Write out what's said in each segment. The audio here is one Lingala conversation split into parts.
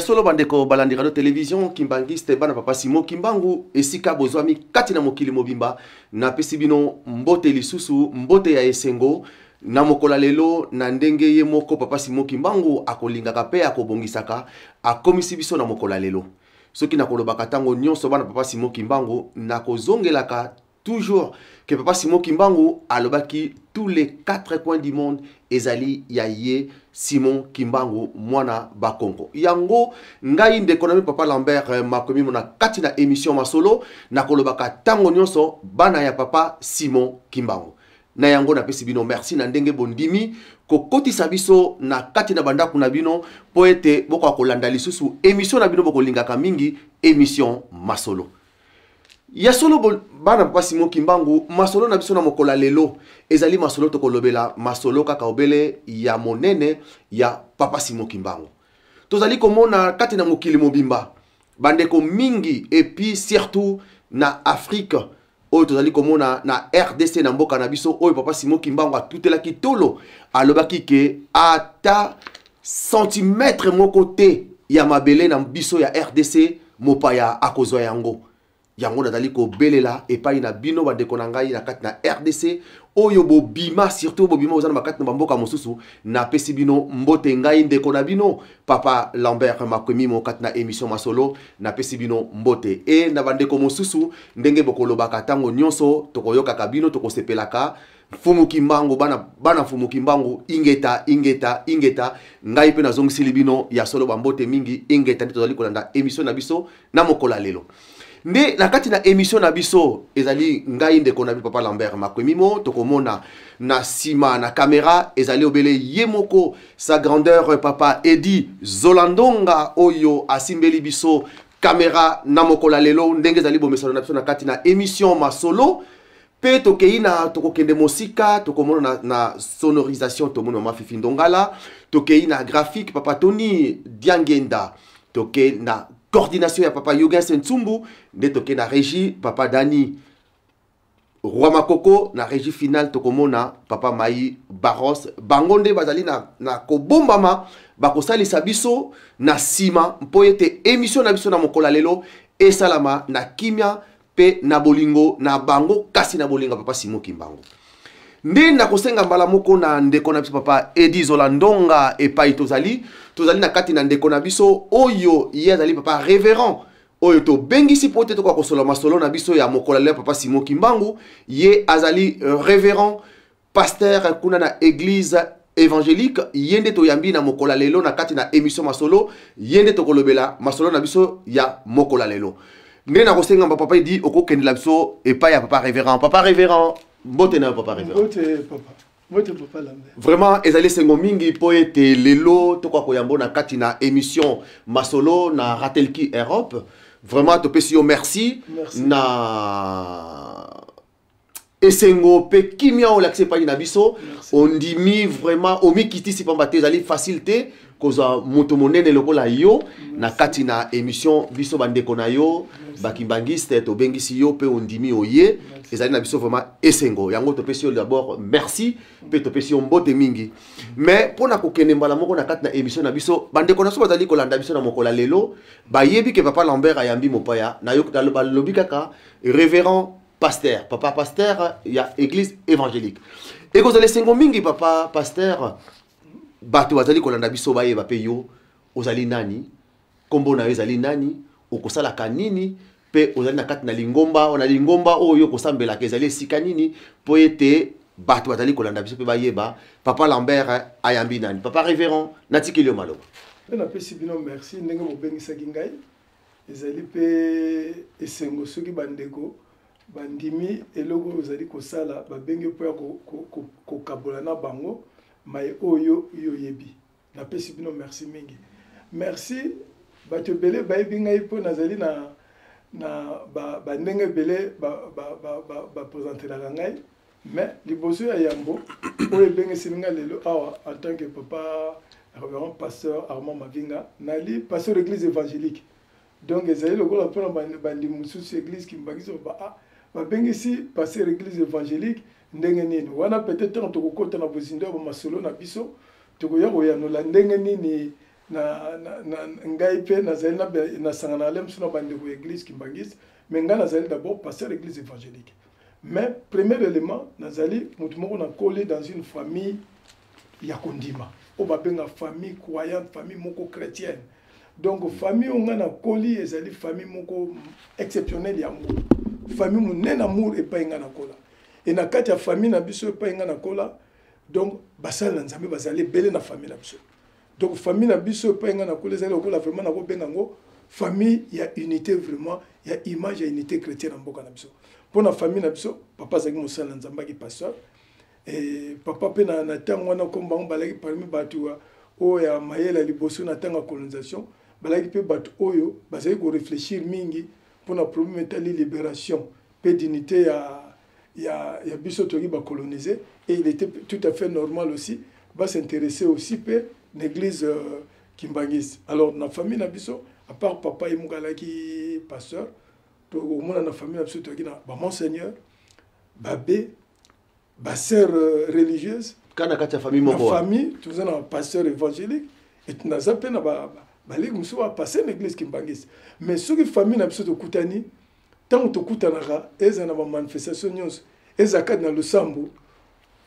Solo, bandeko balandi radio télévision Kimbanguiste, bana papa Simon Kimbangu, esika bozwami kati na mokili mobimba, napesi bino mbote lisusu, mbote ya esengo na mokolo ya lelo, na ndenge ye moko papa Simon Kimbangu akolingaka mpe akobongisaka, akomisi biso na mokolo ya lelo. Soki nakolobaka ntango nyonso, bana papa Simon Kimbangu, nakozongelaka toujours que papa Simon Kimbangu alobaki tous les quatre coins du monde ezali ya ye Simon Kimbangu mwana Bakongo. Yango ngai ndeko na mi papa Lambert Makomi na kati na émission Masolo nakolobaka ntango nyonso bana ya papa Simon Kimbangu. Na yango napesi bino merci na ndenge bondimi kokotisa biso na kati na bandako na bino mpo ete bokoka kolanda lisusu émission na bino bokolingaka mingi, émission Masolo. Ya solo, bana papa Simon Kimbangu, masolo na biso na mokolo ya lelo ezali masolo tokolobela masolo kaka obele ya monene ya papa Simon Kimbangu. Tozali komona kati na mokili mobimba bandeko mingi, et puis surtout na Afrique oyo tozali komona na RDC, na mboka na biso oyo papa Simon Kimbangu atutelaki tolo, alobaki ke ata centimètre moko te ya mabele na biso ya RDC mopaya akozwa yango. Yango nazali kobelela epai na bino, bandeko na ngai na kati na RDC oyo bobima, surtout bobima oza na bakati na bamboka mosusu, napesi bino mbote. Ngai ndeko na bino papa Lambert Makwemimo kati na émission Masolo, napesi bino mbote. E na bandeko mosusu, ndenge bokolobaka ntango nyonso, tokoyokaka bino, tokosepelaka. Mfumu Kimbangu, bana, bana Mfumu Kimbangu, ingeta, ingeta, ingeta! Ngai mpe nazongisili bino ya solo bambote mingi, ingeta. Nde tozali kolanda émission na biso na mokolo ya lelo. Nde na kati na émission na biso ezali ngai ndeko na bi papa Lambert Makwemimo. Tokomona na nsima na caméra ezali obele ye moko sa grandeur papa Edi Zolandonga oyo asimbeli biso caméra na mokolo ya lelo, ndenge ezali bomesano na biso na kati na émission Masolo. Mpe tokei na tokokende mosika, tokomona na sonorisation tomoni mama Fifi Ndongala, tokei na graphique papa Tony Diangenda, tokei na coordination ya papa Yugens Ntsumbu, nde tokei na régie papa Dani Roi Makoko, na régie finale tokomona papa Mai Barros. Bango nde bazali na kobombama, bakosalisa biso na nsima mpo ete émission na biso na mokolo ya lelo esalama na kimia mpe na bolingo na bango, kasi na bolingo ya papa Simon Kimbangu. Nde nakosenga mbala moko na ndeko na biso papa Edi Zola Ndonga epai tozali na kati na ndeko na biso oyo ye azali papa révérend oyo tobengisi mpo te tokoka kosolola masolo na biso ya mokolo ya papa Simon Kimbangu. Ye azali révérend pasteur kuna na église évangélique. Ye nde toyambi na mokolo ya lelo na kati na émission Masolo. Ye nde tokolobela masolo na biso ya mokolo ya lelo. Nde nakosenga papa Edi okokendela biso epai ya papa révérend. Papa révérend, mbote na yo, papa révérend. Mbote papa, mbote papa Lambert. Vraiment ezali esengo mingi mpo ete lelo tokoka koyambo na kati na émission Masolo na Ratelki Europe. Vraiment topesi yo merci, Merci. Na esengo mpe kimia oyo olakisi epai na biso. Merci. Ondimi vraiment, omikitisi, pamba te ezali facile te kozwa moto monene lokola yo na kati na émission. Biso bandeko na yo bakimbangiste tobengisi yo mpe ondimi oye, ezali na biso vraiment esengo. Yango topesi yo d'abord merci mpe topesi yo mbote mingi. Mais mpo na kokende mbala moko na kati na émission na biso, bandeko na biso bazali kolanda biso na mokolo ya lelo bayebi ke papa Lambert ayambi mopaya na yo, balobi kaka révérend pasteur, papa pasteur ya église évangélique. Ekozala esengo mingi, papa pasteur, bato bazali kolanda biso bayeba mpe yo ozali nani, nkombo na yo ezali nani, okosalaka nini, mpe ozali na kati na lingomba, na lingomba oyo okosambelaka ezali esika nini, mpo ete bato bazali kolanda biso mpe bayeba papa Lambert ayambi nani. Papa révérend, natikeli yo maloba. Mpe napesi bino merci ndenge bobengisaki ngai. Ezali mpe esengo soki bandeko bandimi eloko oyo ozali kosala, babengi mpo ya kokabola na bango mai oyo yo oyebi. Napesi bino merci mingi, merci. Bato ebele bayebi ngai mpo nazali na bandenge ebele bapresentelaka ngai. Mais liboso ya yambo oyo ebengiseli ngai lelo awa en tant que papa révérend pasteur Armand Mavinga, nali pasteur église évangélique. Donc ezali lokola mpona bandimi mosusu église Kimbanguiste ba ah, babengisi pasteur église évangélique ndenge nini wana? Peut-être ntango tokokɔta na bozindo ya bamasolo na biso, tokoya koyanola ndenge nini. Na, na, na ngai mpe nazali nasangana na mosusu na bandeko ya église kimbanguiste, mais ngai nazali d'abord pasteur église évangélique. Mais premier élément, nazali motu moko nakoli dans une famille ya kondima, oyo babenga famille croyante, famille moko chrétienne. Donc famille oyo ngai nakoli ezali famille moko exceptionnelle, yango famille monene, amour epai ngai nakola. E na kati ya famille na biso epai ngai nakola, donc basali na Nzambe bazali ebele na famille na biso. Donc famille na biso epai ngai nakola ezali lokola vraiment nakobenga yango famille ya unité, vraiment ya image ya unité chrétienne na mboka na biso. Mpo na famille na biso, papa azalaki mosali na Nzambe, aki pasteur. E papa mpe na ntango wana, kombo bango balaki parmi bato oyo ya mayele ya liboso na ntango ya colonisation. Balaki mpe bato oyo bazali koréfléchir mingi mpona problème etali libération mpe dignité ya biso toki bacoloniser. Et il était tout à fait normal aussi bas'intéresser aussi mpe na église kimbanguiste. Alors na famille na biso, à part papa ye moko alaki pasteur, tokomona na famille na biso toyaki na bamonseigneur, baabbé, basœur religieuse. Kana kati ya famille moko? Na famille toza na pasteur évangélique et naza mpe na baleki mosusu bapasteur na église kimbanguiste. Mais soki famille na biso tokutani, ntango tokutanaka, eza na bamanifestation nyonso, eza kati na losambo,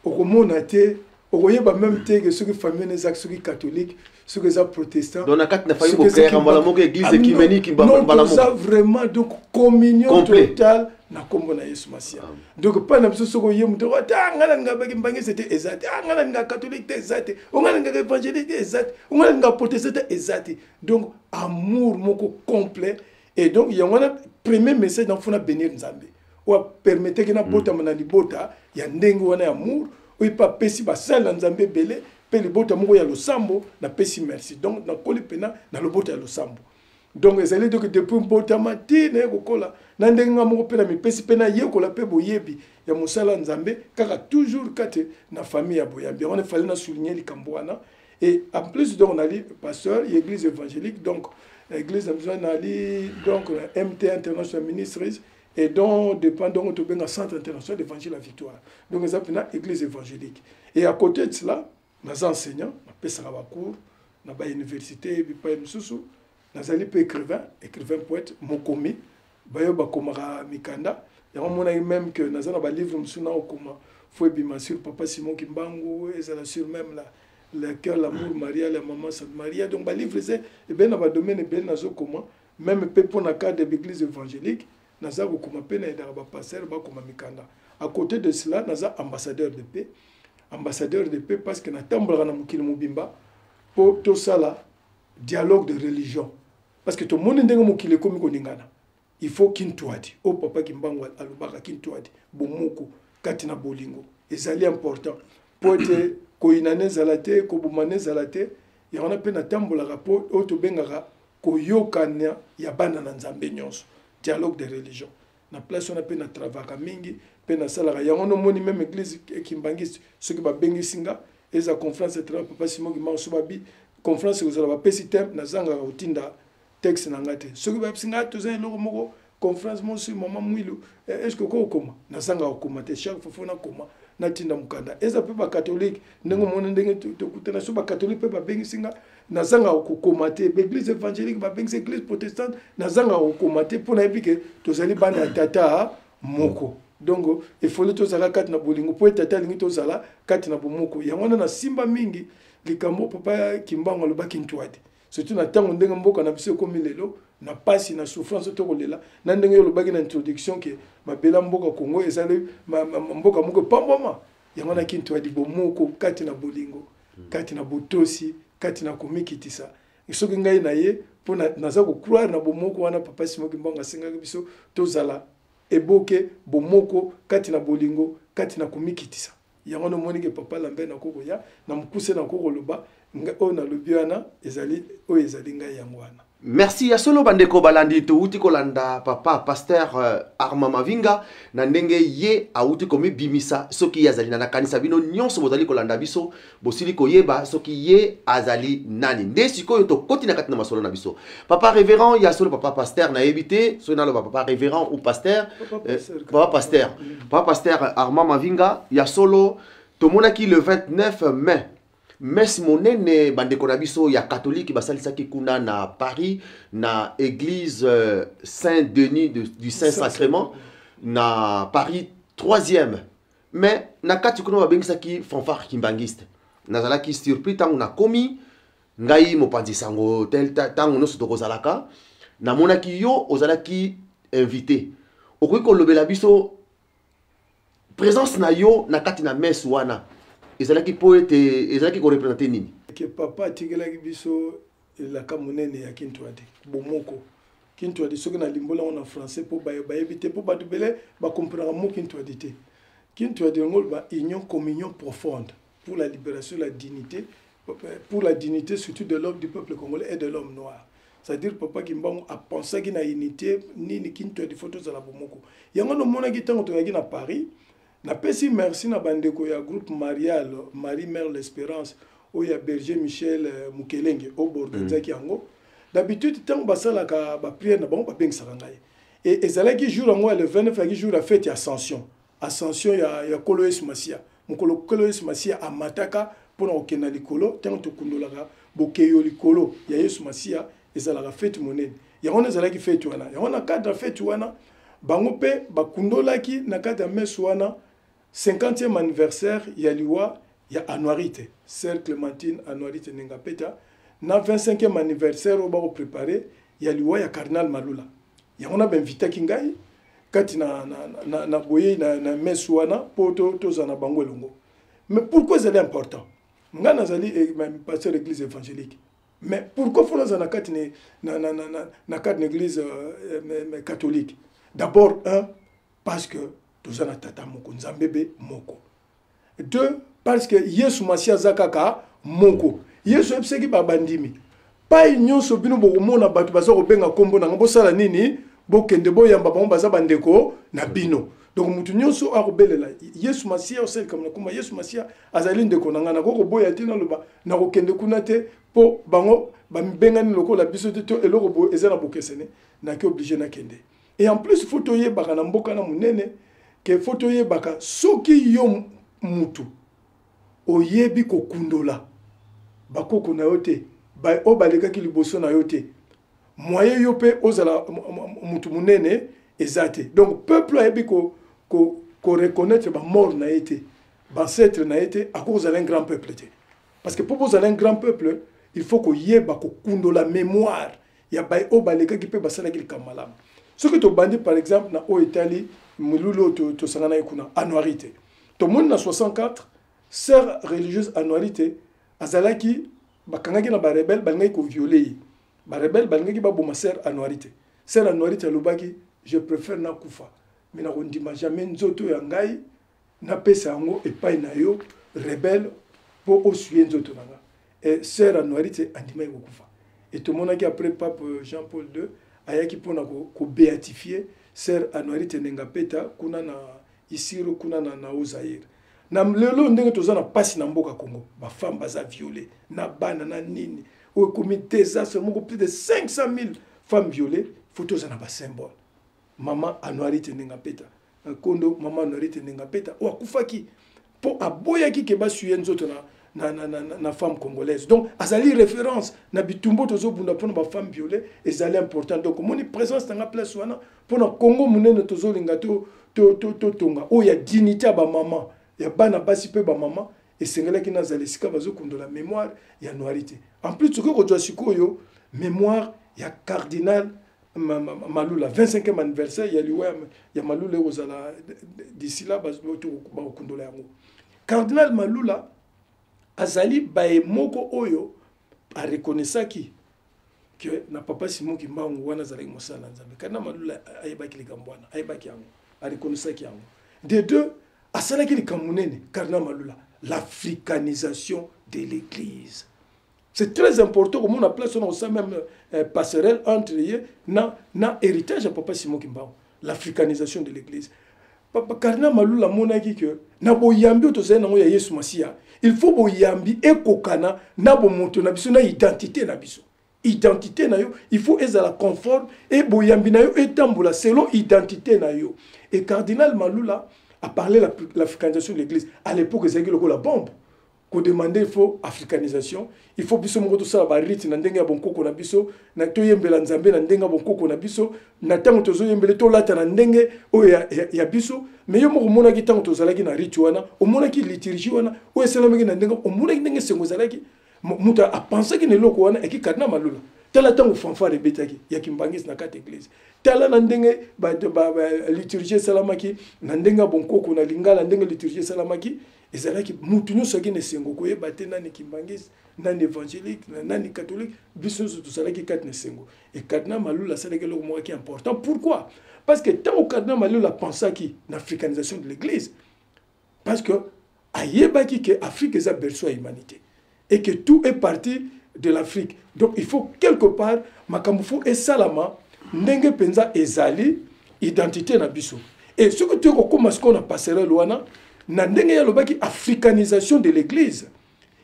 okomona te, okoyeba même te ke soki famille wana eza soki catholique, soki eza protestant. Donc na kati na famille bocréaka mbala moko église œcuménique mbala moko? Toza vraiment donc communion totale na nkombo na Yesu Masiya. Donc mpa na biso, soki oye moto ate nga nalinga bakimbanguiste te, eza te. Nga nalinga catholique te, eza te. O nga nalingaka évangélique te, eza te. O nga nalinga protestant te, eza te. Donc amour moko complet. Et donc yango wana premier message nafuna bénir Nzambe oyo apermetteki nabotama na libota ya ndenge wana ya amour, oyo mpe apesi basali na Nzambe ebele, mpe libota moko ya losambo. Napesi merci. Donc nakoli mpena na lobota ya losambo. Donc ezali donc depuis mbotama ti naye kokola na ndenge nga moko mpe na mipesi mpe nayekola mpe boyebi ya mosala Nzambe, kaka toujours kati na famille ya boyambi. Yango wana efali na souligner likambo wana. Et en plus, donc nali pasteur ya église évangélique. Donc église na biso nali donc MT International Ministries, et dont dépend donc tobenga Centre international d'évangile la Victoire. Donc eza mpena église évangélique. Et à côté de cela, naza enseignant, napesaka bacours na bauniversité bipai mosusu. Nazali mpe écrivain, écrivain poète, mokomi, bayo bakomaka mikanda. Yango monaki même que naza na balivre mosusu na okoma, fo ebima sur papa Simon Kimbangu, ezala sur même la le cœur, l'amour marial ya maman Sainte Maria. Donc balivre eza ebele na badomaine ebele nazokoma. Même mpe mpo na cadre de l'église évangélique, naza kokoma mpe naaidaka bapasteur bakoma mikanda. À côté de cela, naza ambassadeur de paix. Ambassadeur de paix parce que natambolaka na mokili mobimba mpo tosala dialogue de religion, parce que tomoni ndenge mokili ekomi koningana. Il faut kintwadi oyo papa Kimbangu alobaka, kintwadi, bomoko kati na bolingo, ezali important mpo ete koyinana ezala te, kobomana ezala te. Yango wana mpe natambolaka mpo oyo tobengaka koyokana ya bana na Nzambe nyonso, dialogue de religion. Na place wana mpe natravaka mingi mpe nasalaka yango. Nomoni même église kimbanguiste, soki babengisi nga, eza conférence ya travail papa Simon Kimbangu, so babi conférence ekozala, bapesi thème, nazangaka kotinda texte na nga te. Soki bayebisi nga toza eloko moko, conférence mosu mama Mwilu, est ce que okokoma, nazangaka kokoma te. Chaque fois fo nakoma, natinda mokanda. Eza mpe bacatholique, ndenge omoni ndenge tokutana, so bacatholique mpe babengisi nga, nazangaka kokoma te. Baeglise évangélique babengisi, église protestante, nazangaka kokoma te, mpo nayebi ke tozali bana ya tata moko. Donc efoli tozala kati na bolingo, mpo tata alingi tozala kati na bomoko. Yango wana nasimba mingi likambo papa Kimbangu alobaki, ntwadi, surtout na ntango ndenge mboka na biso ekomi lelo na pasi, na souffrance, to kolela na ndenge olobaki na introduction ke mabela mboka Congo ezali mboka moko epambwama. Yango wana kintwadi, bomoko kati na bolingo, kati na botosi, kati na komikitisa. Soki ngai na ye mpo naza kocroire na bomoko wana papa Simon Kimbangu asengaki biso tozala eboke, bomoko kati na bolingo, kati na komikitisa. Yango nomoni ke papa Lambert, nakokoya na mokuse, nakokoloba oyo nalobi wana ezali oyo ezali ngai, yango wana. Merci. Ya solo, bandeko balandi, touti kolanda papa pasteur Arma Mavinga na ndenge ye awuti komibimisa soki ye azali na. Nakanisa bino nyonso bozali kolanda biso bosili koyeba soki ye azali nani. Nde sikoyo tokoti na kati na masolo na biso. Papa révérend, ya solo papa pasteur, nayebi te soki naloba papa révérend ou pasteur. Papa pasteur, papa pasteur Armand Mavinga, ya solo tomonaki le 29 mai. Messe monene bandeko na biso ya catholique basalisaki kuna na Paris, na église Saint-Denis du Saint-Sacrement na Paris 3e. Mais na kati kuna babengisaki fanfare kimbanguiste. Nazalaki surpris ntango nakomi ngai mopanzi sango tel ntango nyonso tokozalaka, namonaki yo ozalaki invité. Okoki kolobela biso présence na yo na kati na messe wana ezalaki po ete ezalaki koreprésenter nini? Ke papa atikelaki biso elaka monene ya Kintwadi, bomoko. Kintwadi, soki nalimbola yango na français mpo bayebi te, mpo bato ebele bakomprenaka mo Kintwadi te. Kintwadi yango ba union, communion profonde pour la libération, la dignité, pour la dignité surtout de l'homme, du peuple congolais et de l'homme noir. C'est-à-dire papa Kimbangu apensaki na unité nini. Kintwadi, faut tozala bomoko. Yango nomonaki ntango tozalaki na Paris. Napesi merci na bandeko ya groupe marial Marie Mère l'Espérance, oyo ya berger Michel Mukelenge oyo boorganizaki yango. D'habitude ntango basalaka baprière na bango, babengisaka ngai. E ezalaki jour yango ya le 29, ezalaki jour ya fête ya Ascension, Ascension ya Nkolo Yesu Masiya, mokolo Nkolo Yesu Masiya amataka mpona kokende na likolo. Ntango tokundolaka bokeyo likolo ya Yesu Masiya, ezalaka fête monene. Yango wana ezalaki fête wana. Yango na cadre ya fête wana, bango mpe bakundolaki na kati ya messe wana 50e anniversaire ya liwa ya Anuarite, sœur Clémentine Anuarite Nengapeta, na 25e anniversaire oyo bakoprépare ya liwa ya cardinal Malula. Yango na bainvitaki ngai kati na boyei na messe wana mpo tozala na bango elongo. Mais pourquoi ezali important? Ngai nazali pasteur église évangélique, mais pourquoi faut nazala na kati na kati na église catholique? D'abord, un, parce que toza na tata moko, Nzambe be moko. Deux, parce que Yesu Masi aza kaka moko. Yesu ayebisaki babandimi: pai nyonso bino bokomona bato baza kobenga nkombo nanga, bosala nini? Bokende boyamba bango, baza bandeko na bino. Donc motu nyonso akobelela Yesu Masiya, osalika na nkombo Yesu Masiya, azali ndeko na ngai. Nakoki koboya te, naloba nakokende kuna te mpo bango bamibengani lokola biso te, to eloko boye eza na bokesene. Naki obligé nakende. Et en plus, faut toyebaka na mboka na monene ke faut toyebaka, soki yo mutu oyebi kokundola bakoko na yo te, oyo balekaki liboso na yo te, moyen yo mpe ozala mutu monene eza te. Donc peuple ayebi koreconnaître bamort na ye te, bancêtre na ye te, akoki kozala un grand peuple te. Parce que mpo bozala un grand peuple, il faut koyeba kokundola mémoire ya baye oyo balekaki mpe basalaki likambo malamu. Soki tobandi par exemple na oyo etali molulu oyo tosanganaki kuna, Anuarite, tomoni na 64, sœur religieuse Anuarite azalaki, bakangaki na barebele, balingaki kovioler ye. Barebele balingaki baboma sœur Anuarite. Sœur Anuarite alobaki: "Je préfère nakufa, mais nakondima jamais nzoto ya ngai napesa yango epai na yo rebelle mpo osuye nzoto na nga." E sœur Anuarite andimaki kokufa. E tomonaki après pape Jean Paul II ayaki mpona kobéatifier sœur Anuarite Nengapeta kuna na Isiro, kuna na Haut-Zaïre. Na lelo ndenge toza na mpasi na mboka Congo, bafemme baza violé na bana na nini, oyo ekomi désastre moko, plus de 500 000 femmes violées. Faut toza na basymbole mama Anuarite Nengapeta, nkondo mama Anuarite Nengapeta oyo akufaki mpo aboyaki ke basuye nzoto na femme congolaise. Donc azali référence na bitumba tozobunda mpona bafemme violée. Ezali important. Donc omoni présence nanga place wana mpona Congo monene tozolinga totonga, oyo ya dignité ya bamama, ya bana basi mpe bamama, esengelaki nazala esika bazokundola mémoire ya Anuarite. En plus, tokoki kozwa sikoyo mémoire ya cardinal Malula, 25e anniversaire ya liwa ya Malula ekozala d'ici là, bakokundola yango. Cardinal Malula azali baye moko oyo areconnaissaki ke na papa Simon Kimbangu wana azalaki mosala na Nzambe. Cardinal Malula ayebaki likambo wana, ayebaki yango, areconnaissaki yango. De deux, asalaki likambo monene, cardinal Malula, l'africanisation de l'Église. C'est très important komona place wana kosala même passerelle entre ye na héritage ya papa Simon Kimbangu, l'africanisation de l'Église. Papa cardinal Malula amonaki ke na boyambi oyo tozali nango ya Yesu Masiya, il faut boyambi ekokana na bomoto na biso, na identité na biso. Identité na yo, il faut ezala conforme e boyambi na yo etambola selon identité na yo. Et cardinal Malula a parlé l'africanisation de l'Église. À l'époque, ezalaki lokola bombe. Kodemander, il faut africanisation, il faut biso moko tosala barite na ndenge ya bonkoko na biso, na toyembela Nzambe na ndenge ya bonkoko na biso, na ntango tozoyembele tolata na ndenge oyo ya biso. Mais yo moko omonaki ntango tozalaki na rite wana, omonaki liturgie wana oyo esalamaki na ndenge, omonaki ndenge esengo ezalaki. Moto apensaki na eloko wana eki Cardinal Malula. Tala ntango fanfare ebetaki ya Kimbangisi na kati église, tala na ndenge liturgie esalamaki na ndenge ya bonkoko na lingala, ndenge liturgie esalamaki, ezalaki mutu nyonso aki na esengo, koyeba te nani kimbangiste, nani évangélique, nani catholique. Biso nyonso tozalaki kati na esengo. Et Cardinal Malula asalaki eloko moko aki important. Pourquoi? Parce que ntango Cardinal Malula apensaki na africanisation de l'église, parce que ayebaki ke Afrique eza berceau ya humanité et que tout est parti de l'Afrique. Donc il faut quelque part makambo fo esalama ndenge mpenza ezali identité na biso. Et soki toyei kokóma sikoyo na passerelle wana, na ndenge ye alobaki africanisation de l'église,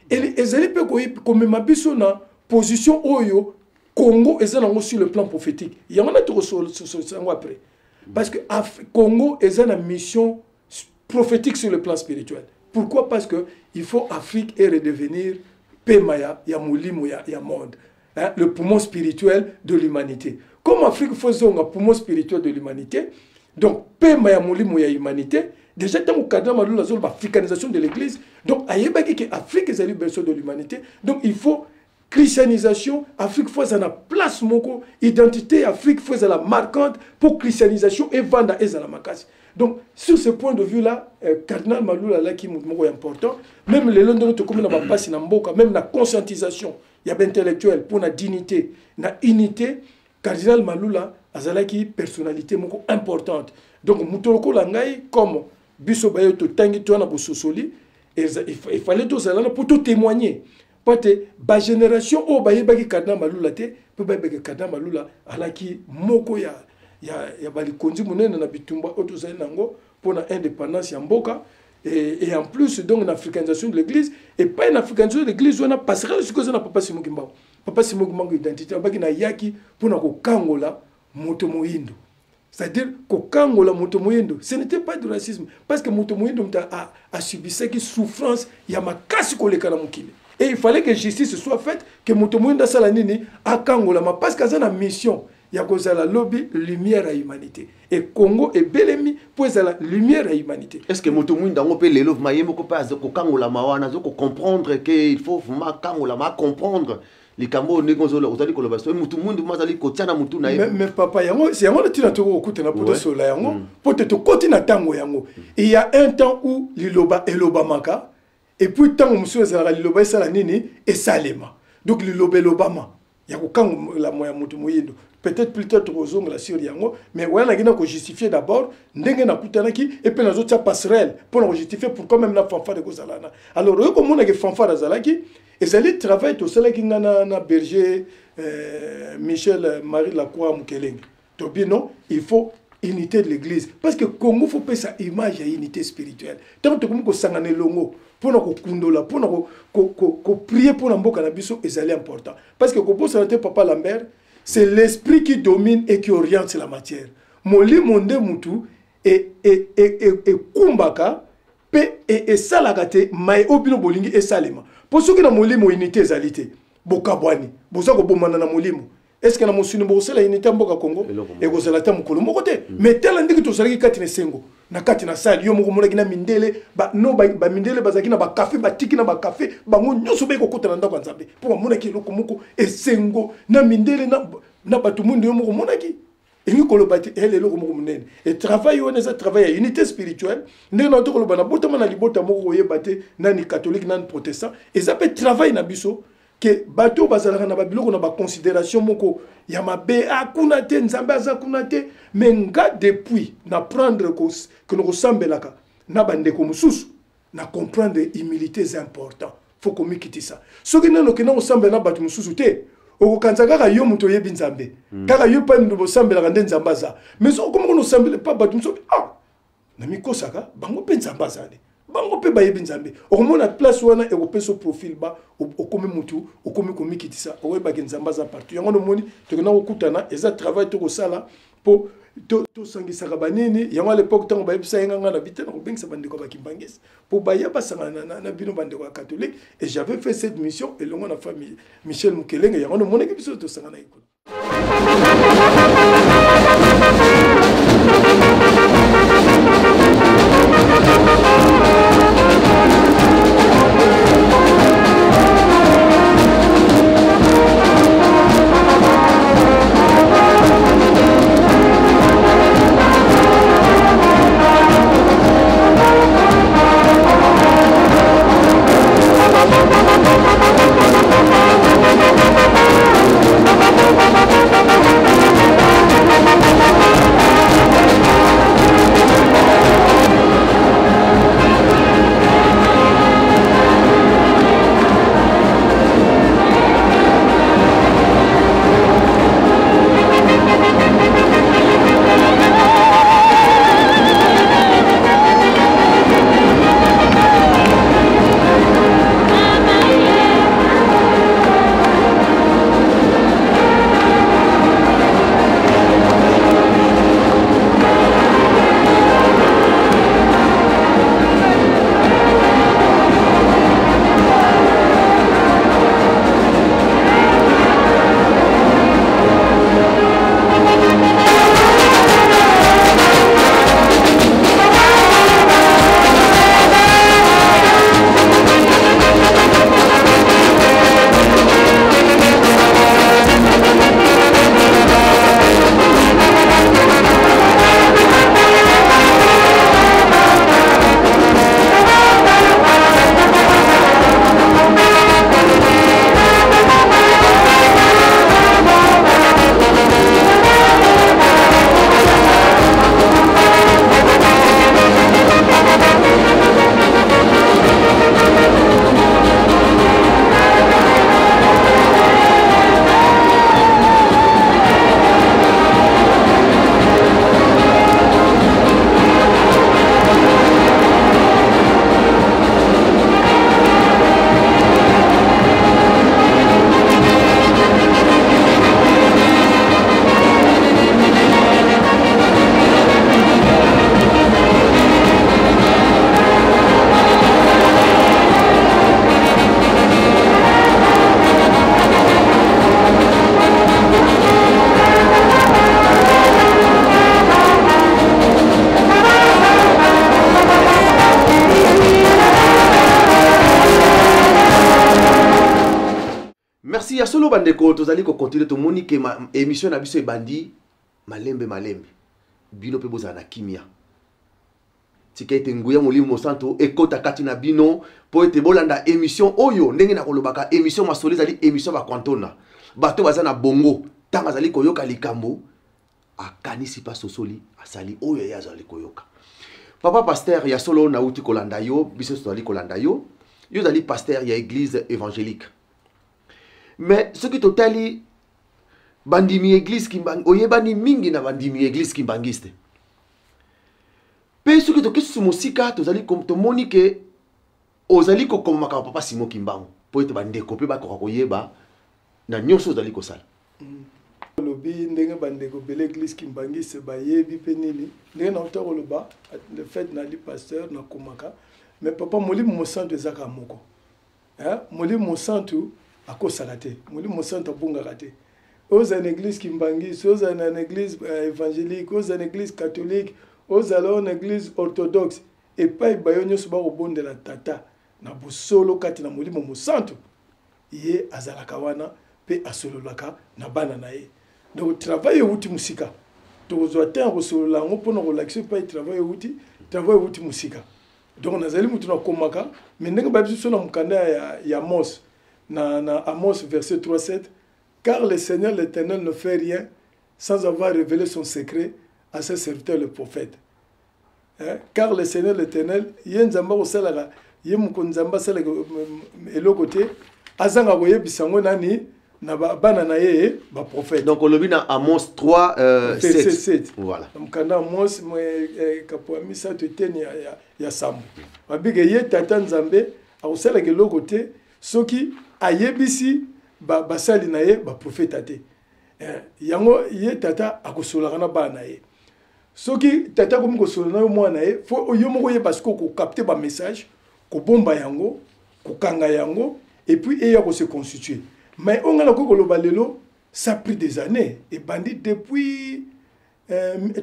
ezali mpe komema biso na position oyo Congo eza nango sur le plan prophétique. Yango na tokosolisa yango après, parce que Congo eza na mission prophétique sur le plan spirituel. Pourquoi? Parce que il faut Afrique et redevenir pema ya molimo ya monde, hein, le poumon spirituel de l'humanité. Comme Afrique faut zonga poumon spirituel de l'humanité, donc pema ya molimo ya humanité, déjà ntango Cardinal Malula azoloba africanisation de l'église, donc ayebaki ke Afrique ezali berceau de l'humanité. Donc il faut christianisation Afrique, faut ezala na place moko, identité Afrique faut ezala marquante pour christianisation evanda, ezala makasi. Donc sur ce point de vue là, Cardinal Malula alaki moto moko important. Même lelo ndenge tokomi na bapasi na mboka, même na conscientisation ya baintellectuel mpo na dignité na unité, Cardinal Malula azalaki personnalité moko importante. Donc moto lokola ngai, comme biso baye totangi to wana bososoli, il fallait tozala na mpo totémoigner, po te bagénération oyo bayebaki Cardinal Malula te mpe bayebaki Cardinal Malula alaki moko ya balikonzi monene na bitumba oyo tozali nango mpona indépendance ya mboka. Et en plus donc na africanisation de l'église, epai na africanisation de l'église wana, passerelle sikoyo eza na Papa Simon Kimbangu. Papa Simon Kimbangu, identité abaki nayaki mpona kokangola moto moyindo, c'est-à-dire kokangola moto moyindo, ce n'était pas du racisme, parce que moto moyindo moto asubisaki souffrance ya makasi koleka na mokili. Et il fallait que justice soit faite, que moto moyindo asala nini? Akangolama, parce que aza na mission ya kozala lobi lumière ya humanité. Et Congo ebelemi mpo ezala lumière ya humanité. Est ce que moto mwindu yango mpe lelo vraiment ye moko mpe aza kokangolama wana, aza kocomprendre ke il faut vraiment akangolama, acomprendre likambo oyo ndenge ozali koloba? So motu mwindu ma azali kotia na motu na ye? Mais papa, yango yango na ntina tokoki kokutana mpo tosola yango, mpo te tokoti na ntango yango. Il y a un temps où liloba elobamaka, et puis ntango mosusu ezalaka liloba esala nini? Esalema. Donc liloba elobama ya kokangolama ya moto moyindo, peut-être plus tard tokozongela sur yango. Mais wana naki na kojustifier d'abord ndenge nakutanaki, epe nazotia passerelle mpo na kojustifier pourquoi même na fanfare ekozala na. Alors oyo komonaki fanfare azalaki, ezali travail tosalaki nga na berger Michel Marie Lacroix Mokelenge. Tobi non, il faut unité de l'église, parce que Congo faut pesa image ya unité spirituelle. Ntango tokomi kosangana elongo mpona kokundola, mpona koprier mpona mboka na biso, ezali important. Parce que kobosana te, papa Lambert, c'est l'esprit qui domine et qui oriente la matière. Molimo nde mutu ekumbaka mpe esalaka te mai oyo bino bolingi esalema. Mpo soki na molimo unité ezali te, bokabwani, boza kobomana na molimo, est ce que na mosuni bokosala unité ya mboka Congo? Ekozala ta mokolo moko te. Mais tala ndenge tozalaki kati na esengo na kati na salle. Yo moko omonaki na mindele no, bamindele bazalaki na bakafe, batiki na bakafe bango nyonso, bai kokota na ndako ya Nzambe mpo bamonaki eloko moko esengo na mindele na bato mwindu. Yo moko omonaki, elingi koloba te ele eloko moko monene. E travail wana eza travail ya unité spirituelle. Ndenge na tokoloba na botama na libota moko, koyeba te nani catholique, nani protestant, eza mpe travail na biso ke bato oyo bazalaka na babiloko na baconsidération moko ya mabe, ah, kuna te, Nzambe aza kuna te. Mais nga depuis na prendre keno kosambelaka na bandeko mosusu, na comprendre humilité eza important, faut komikitisa. Soki nano okenda kosambela na bato mosusu te, okokanisa kaka yo moto oyebi Nzambe, kaka yo mpa moto bosambelaka nde Nzambe aza. Mais soki okoma kono osambela pa bato mosusu, ah, namikosaka, bango mpe Nzambe azali, bango mpe bayebi Nzambe, okomona place wana ekopesa profil ba okomi mutu, okomi komikitisa, okoyebaki Nzambe aza partout. Yango nomoni tokenda kokutana, eza travail tokosala mpo Tosangisaka banini yango. À l'époque, ntango bayebisa ye nga, nga na bi te, na kobengisa bandeko ya bakimbangisi mpo baya basangana na bino bandeko ya catholique. Et j'avais fait cette mission elongo na famille Michel Mukelenge. Yango nomonaki biso tosanganaki kuna. Merci ya solo bandeko. Tozali kocontinuer. Tomoni ke émission na biso ebandi malembe malembe. Bino mpe bozala na kimia. Tika ete nguya Molimo Mosanto ekɔta kati na bino mpo ete bolanda émission oyo. Ndenge na kolobaka, émission Masolo ezali émission bakwantona. Bato baza na bongo, ntango azali koyoka likambo, akanisi mpe asosoli, asali oyo ye azali koyoka. Papa pasteur, ya solo nauti kolanda yo, biso tozali kolanda yo. Yo ozali pasteur ya église évangélique, mais soki totali bandimi église Kimbangu, oyebani mingi na bandimi église kimbangiste. Mpe soki toke susu mosika, tozali tomoni ke ozali kokoma makambo papa Simon Kimbangu, mpo ete bandeko mpe bakoka koyeba na nyonso ozali kosala. Olobi ndenge bandeko bele église kimbangiste bayebi mpe nini. Ndenge nauta koloba, le fait nali pasteur, nakomaka, mais papa, Molimo Mosantu ezaka moko. Molimo Mosantu akosaka te, Molimo Mosantu abungaka te. Ozala na église kimbangiste, ozala na église évangélique, ozala na église catholique, ozala oyo na église orthodoxe, epai bayo nyonso bakobondela Tata na bosolo kati na Molimo Mosantu, ye azalaka wana mpe asololaka na bana na ye. Donc travail ewuti mosika. Tokozwa te ya kosolola yango mpona kolakisa epai travail ewuti. Travail ewuti mosika. Donc nazali motu nakomaka, mais ndenge bayebi biso na mokanda ya Amos, na Amos verset 3 7: "Car le Seigneur l'Éternel ne fait rien sans avoir révélé son secret à ses serviteurs le prophète." Hein? Car le Seigneur l'Éternel, ye Nzambe akosalaka, ye moko Nzambe asalaka eloko te azanga koyebisa yango nani? Na bana na ye baprophète. Donc olobi na Amos 3 7, 7. Voilà. Mokanda Amos, kapo ya 3, eteni ya 7, babike ye Tata Nzambe akosalaka eloko te soki ayebisi basali na ye baprofeta te. Yango ye Tata akosolaka na bana na ye. Soki tata akomi kosolola na yo mwana ye, fo yo moko oyeba sikoyo kocapter bamessage, kobomba yango, kokanga yango, et puis eya kose constituer. Mais oyo ngai nakoki koloba lelo, ça a pris des années. Ebandi depuis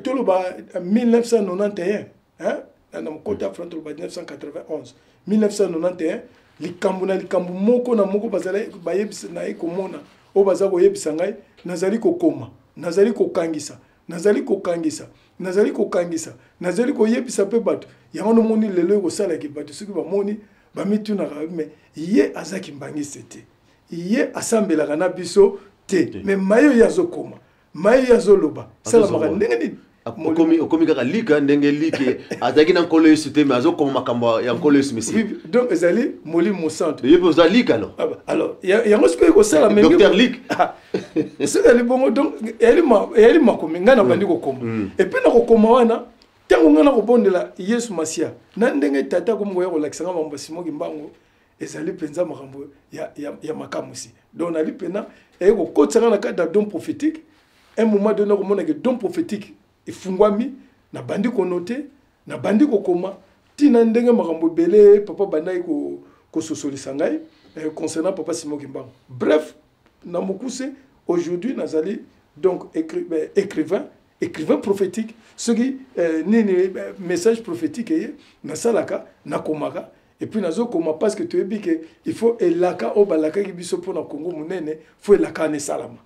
toloba 1991, hein? Na mokota franc, toloba 1991, 1991, likambo na likambo moko na moko bazali bayebisa na ye, komona oyo baza koyebisa ngai, nazali kokoma, nazali kokangisa, nazali kokangisa, nazali kokangisa, nazali koyebisa mpe bato. Yango nomoni lelo ekosalaki bato soki bamoni, bamitunaka: mais ye aza kimbangiste te, ye asambelaka na biso te, mais maye oyo azokoma, maye oyo azoloba, esalamaka ndenge nini? Okomi kaka lika ndenge like azalaki na Nkolo Yesu te, mais azokoma makambo ya Nkolo Yesu Mesi. Oui, donc ezali Molimo Mosantu. Ye mpe oza lik alors. Ah bah, alors yango sikoyo ekosala. Docteur Lik. Soki ezali bongo, donc eyali makomi ngai nabandi kokoma. Et puis na kokoma wana, ntango ngai nakobondela Yesu Masiya na ndenge tata akomi koya kolakisa ngai makambo ya Simon Kimbangu, ezali mpenza makambo ya makamwisi. Donc nali mpena eye kokotisa ngai na kati ya don prophétique. Un moment donné, nakomona ke don prophétique efungwami, nabandi konoter, nabandi kokoma ntina ndenge makambo ebele papa bandaki kososolisa ngai concernant papa Simon Kimbangu. Bref, na mokuse, aujourd'hui nazali donc écrivain, écrivain prophétique. Soki nini, message prophétique eye, nasalaka, nakomaka. Et puis nazokoma parce que toyebi ke il faut elaka oyo balakaki biso mpona Kongo monene, faut elaka wana esalama.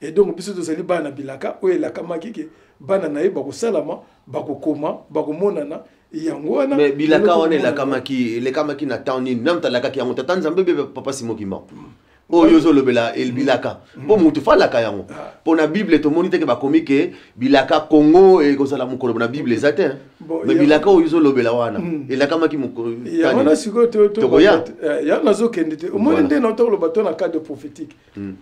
Et donc biso tozali bana bilaka oyo elakamaki ke bana na ye bakosalama, bakokoma, bakomonana. Yango wana. Mais bilaka wana elekamaki na temps nini? Nani talakaki yango? Tata Nzambe be papa Simon Kimbangu oyo ozolobela bilaka? Mpo motu falaka yango, mpo na Bible tomoni teke bakomi ke bilaka Kongo ekozala mokolo na Bible eza te. Mais bilaka oyo ozolobela wana elakamaki? Yango wana sikoyo. Tokoya. Yango nazokende te. Omoni nde na tokoloba to na cadre prophétique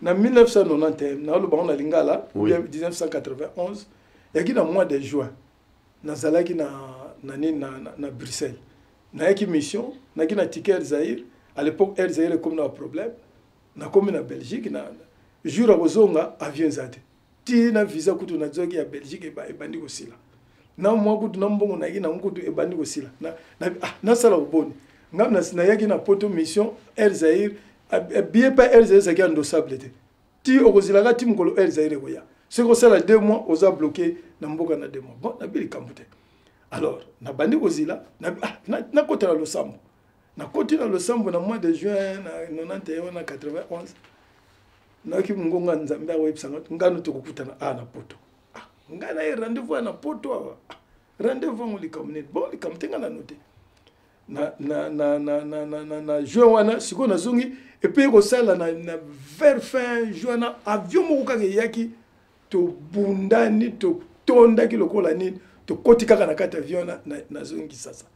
na 1991, naoloba ngo na lingala, 1991, yaki na mois de juin. Nazalaki na nini, na Bruxelles. Nayaki mission, nayaki na ticket Air Zaire. À l'époque, Air Zaire ekomi na baproblème. Nakomi na Belgique, na jour ya kozonga, avion eza te. Ti na visa kutu nazwaki ya Belgique ebandi kosila, na mwa kutu na mbongo nayaki nango kutu ebandi kosila. Nasala koboni? Ngai nayaki na poto mission, Air Zaire, billet mpe Air Zaire ezalaki endossable te. Ti okozilaka ti mokolo Air Zaire ekoya, soki osala 2 mois, oza bloqué na mboka na 2 mois. Bon, nabi likambo te. Alors nabandi kozila, nakota na losambo. Nakoti na losambo na mois de juin na 91 na 91. Nayoki mongongo Nzambe akoyebisanga ngano: tokokutana awa na poto. Ah, ngai na ye rendez-vous na poto awa. Ah, rendez-vous yango likambo nini? Bon, likambo te, ngai nano te na juin wana. Sikoyo nazongi et puis ekosala na vers fin juin na avion moko kaka eyaki. Tobundani, totondaki lokola nini, tokoti kaka na kati avion. Nazongi sasa.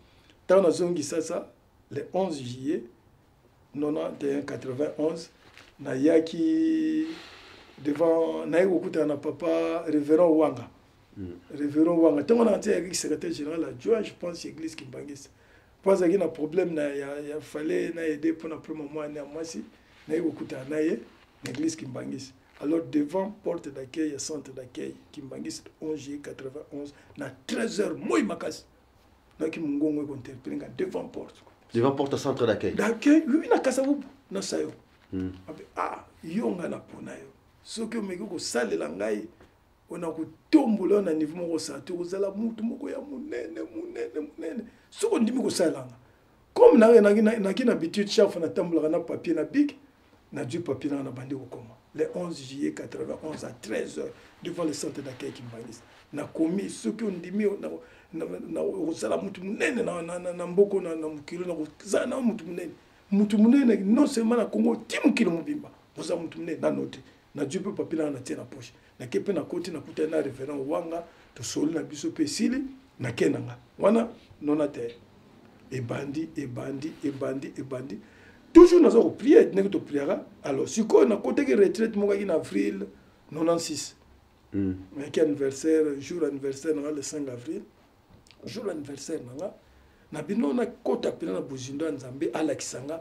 Ntango nazongi sasa le 11 juillet 91 91, nayaki devant, nayaki kokutana na papa révérend Wanga. Révérend Wanga, ntango wana nti ayaki secrétaire général adjoint, je pense, église kimbangiste, mpo azalaki na problème na ya fale na aide mpona problème mwana ya mwasi. Nayaki kokutana na ye na église kimbangiste. Alors devant porte d'accueil ya centre d'accueil kimbangiste, 11 juillet 91 na 13 heures, moi makasi nayoki mongongo ekointerpeller nga devant porte. Devant porte centre d'accueil? D'accueil, oui, na Kasavubu na sayo. Ah, yo nga na pona yo, soki omeki kosalela ngai, ona kotombola yo na niveau moko osala te, kozala mutu moko ya monene, monene, monene, soki ondimi kosalela nga. Comme naki na habitude, chaque fois natambolaka na papier na bic, nazwi papier nanga, nabandi kokoma. Le 11 juillet 91 à 13 heures, devant le centre d'accueil kimbangiste, nakomi: soki ondimi, okozala mutu monene na mboka, na mokili, nakozala na mutu monene, mutu monene, non seulement na Congo, ti mokili mobimba, kozala mutu monene. Nano te, nazwi mpe papier nanga, natie na poche, nake mpe nakoti, nakutani na révérend Wanga, tosoli na biso mpe esili. Nake na nga wana nona te. Ebandi, ebandi, ebandi, ebandi, toujours naza koprier ndenge topriaka. Alors sikoyo nakotaki retraite moko aki na avril 96. Nayaki anniversaire, jour anniversaire nanga le 5 avril, jour anniversaire nanga na bino, nakota mpena na bozindo ya Nzambe alakisa nga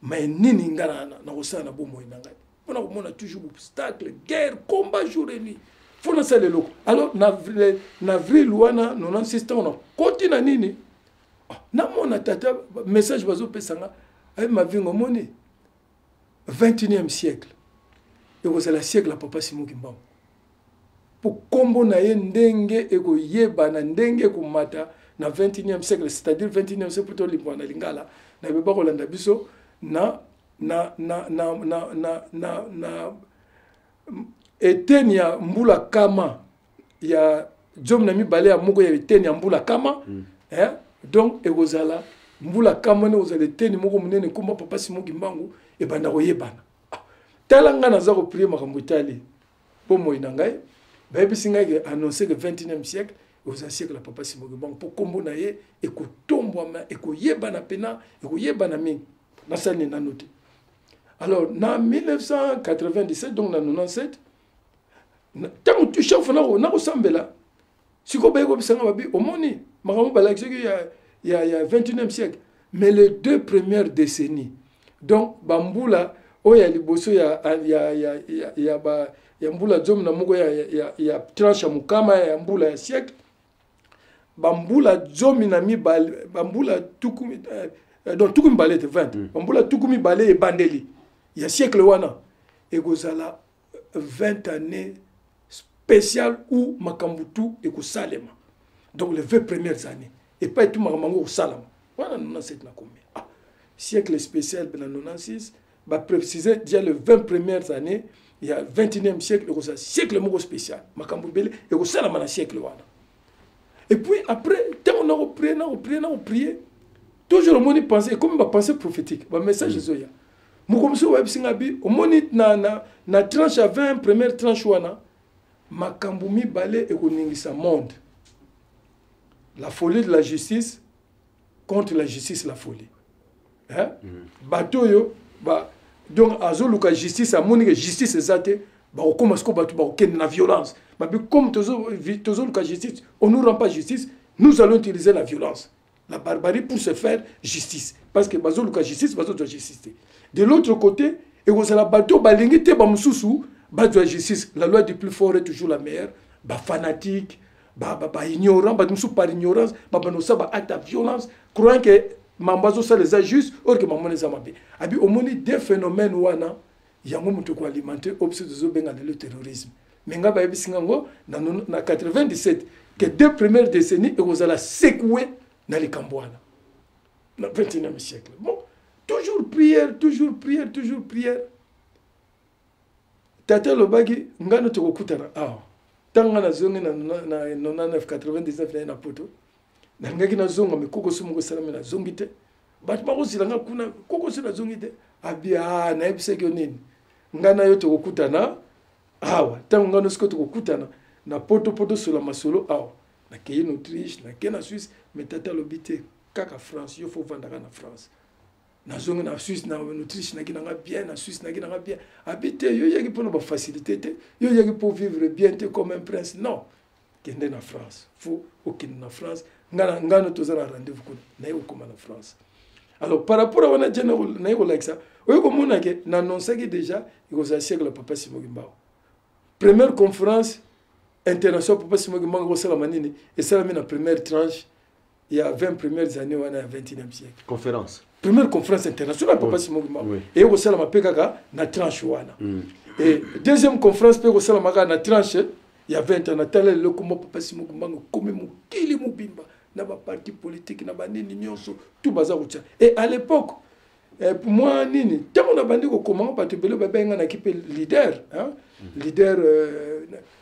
mai nini nga nakosala na bomoi na ngai, mpona komona toujours obstacle, guerre, combat jour et nuit. Faut nasala eloko. Alors na avril wana 96, ntango nakoti na nini, ah, namona tata message bazopesa nga aye Mavinga, omoni 21e siècle ekozala siècle ya Papa Simon Kimbangu, mpo nkombo na ye ndenge ekoyebana, ndenge ekomata na 21e siècle, c'est-à-dire 21e siècle, mpo tolimbwa na lingala na beba kolanda biso na eteni ya mbula kama ya 12 ya moko ya eteni ya mbula kama. Eh? Donc ekozala mbula kama wana, ekozala eteni moko monene, ekoma Papa Simon Kimbangu ebanda koyebana. Ah, tala, ngai naza koprier makambo etali bomoi na ngai, bayebisi ngai ke annonce ke 21e siècle ekozala siècle ya Papa Simon Kimbangu, mpo nkombo na ye ekotombwama, ekoyebana mpena, ekoyebana mingi. Nasali nini? Nano te. Alors na 1997, donc na 97, ntango tu chaque fois nakosambela, sikoyo baye kobisanga babi, omoni makambo balakisi soki ya 21e siècle, mais les deux premières décennies, donc bambula oyo ya liboso ya mbula 11 ya tranche ya mokama ya mbula ya siècle, bambula 12, bambula tuku, donc 20 te, 20, bambula 20 ebandeli ya siècle wana ekozala 20 années spéciales où makambo tu ekosalema. Donc les 20 premières années epai tu makambo yango ekosalama wana. 97 nakomi, ah, siècle spécial na 96, baprécise déjà les 20 premières années ya 21e siècle ekozala siècle moko spécial, makambo ebele ekosalama na siècle wana. Et puis après, ntango nakoprier, nakoprier, nakoprier toujours, omoni pensée ekomi bapensée prophétique, bamessage ezoya. Moko mosusu bayebisi nga bi, omoni na tranche ya 20 première tranche wana, makambo mibale ekoningisa monde: la folie de la justice contre la justice, la folie, hein? Bato oyo ba, donc azoluka justice, amoni ke justice eza te, bakokóma sikoyo bato bakokende na violence. Babi comme tozoluka justice, on nous rend pas justice, nous allons utiliser la violence, la barbarie pour se faire justice, parce que bazoluka justice, bazozwa justice te. De l'autre côté, ekozala bato balingi te bamosusu bazwa justice. La loi du plus fort est toujours la meilleure. Bafanatique, baignorant, bato mosusu par ignorance babanda kosala baacte ya violence, croyant ke mambo azosala eza juste, or ke mambo wana eza mabe. Abi omoni deux phénomène wana, yango moto koalimenter oyo biso tozobenga lelo terrorisme. Mais ngai bayebisi nga ngo na 97 que deux premières décennies ekozala secoué na likambo wana na 21e siècle. Bon, toujours prière, toujours prière, toujours prière. Tata alobaki ngai no tokokutana awa. Ntango ngai nazongi na 99, 99, naye na poto, nalingaki nazonga, me kokoso moko esalami, nazongi te. Bato bakozila nga kuna, kokoso, nazongi te. Abi a nayebisaki yo nini? Ngai na yo tokokutana awa. Ntango ngai no sikoyo tokokutana na poto mpo tosola masolo awa. Nakei na Autriche, nakei na Suisse, mais tata alobi te, kaka France, yo faut ovandaka na France. Nazongi na Suisse, na Autriche naki nanga bien, na Suisse naki nanga bien. Abi te, yo oyaki mpona bafacilité te, yo oyaki mpo vivre bien te comme un prince, non, kende na France, faut okende na France. Ngano toza na rendez-vous kuna. Naye kokóma na France. Alors par rapport a wana dia naye kolakisa, oyo komona ke naannonçaki déjà ekozala siècle ya Papa Simon Kimbangu. Première conférence internationale Papa Simon Kimbangu ekosalama nini? Esalami na première tranche ya 20 premières années wana ya 21e siècle. Conférence. Première conférence internationale Papa Simon Kimbangu eye kosalama mpe kaka na tranche wana. Et deuxième conférence mpe ekosalama kaka na tranche ya 20 ans. Natala lelo kombo Papa Simon Kimbangu ekomi mokili mobimba, na baparti politique, na banini nyonso tout baza kotia. Et à l'époque, mwa nini, ntango na bandi kokoma, bato ebele babenga naki mpe leader, hein? Leader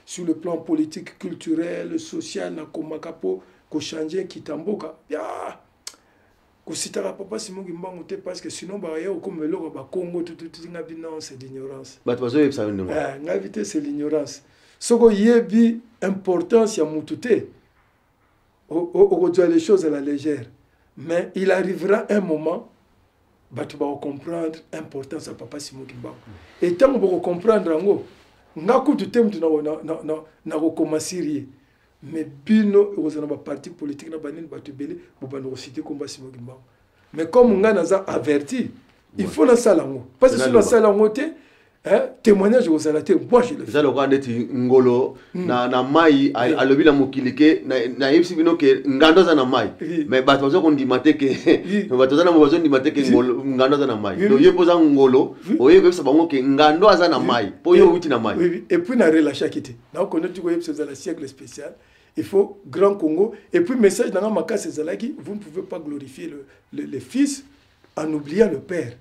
sur le plan politique, culturel, social. Nakomaka mpo kochanger kita mboka ya kositaka Papa Simon Kimbangu te, parce que sinon baya kokoma eloko ya bakongo tututi. Nga bi non, c'est l'ignorance. Bato bazoyebisa yo ndenge? Eh, ngai bi te, c'est l'ignorance. Soki oyebi importance ya mutu te, okozwa les choses à la légère. Mais il arrivera un moment, bato bakocomprendre importance ya Papa Simon Kimbangu. E ntango bokocomprendre yango, nga kutu te mutu nakokoma sur ye, mais bino ekozala na baparti politique, na banini, bato ebele bobanda kociter kombo Simon Kimbangu. Mais comme ngai naza averti, il faut nasala yango, parce que soki nasala yango te, Hein? Témoignage ekozala te, moi je le Eza lokola neti ngolo na mai, alobi na mokili ke nayebisi bino ke ngando aza na mai, mais bato baza kondima te ke bato baza na bazondima te ke ngando aza na mai. Donc ye mpo oza ngolo, oye koyebisa bango ke ngando aza na mai mpo yo owuti na mai. Et puis na relâchaki te, nakokonde ti koyebisa ezala siècle spécial, il faut grand Congo. Et puis message nanga makasi ezalaki: vous ne pouvez pas glorifier le fils en oubliant le père.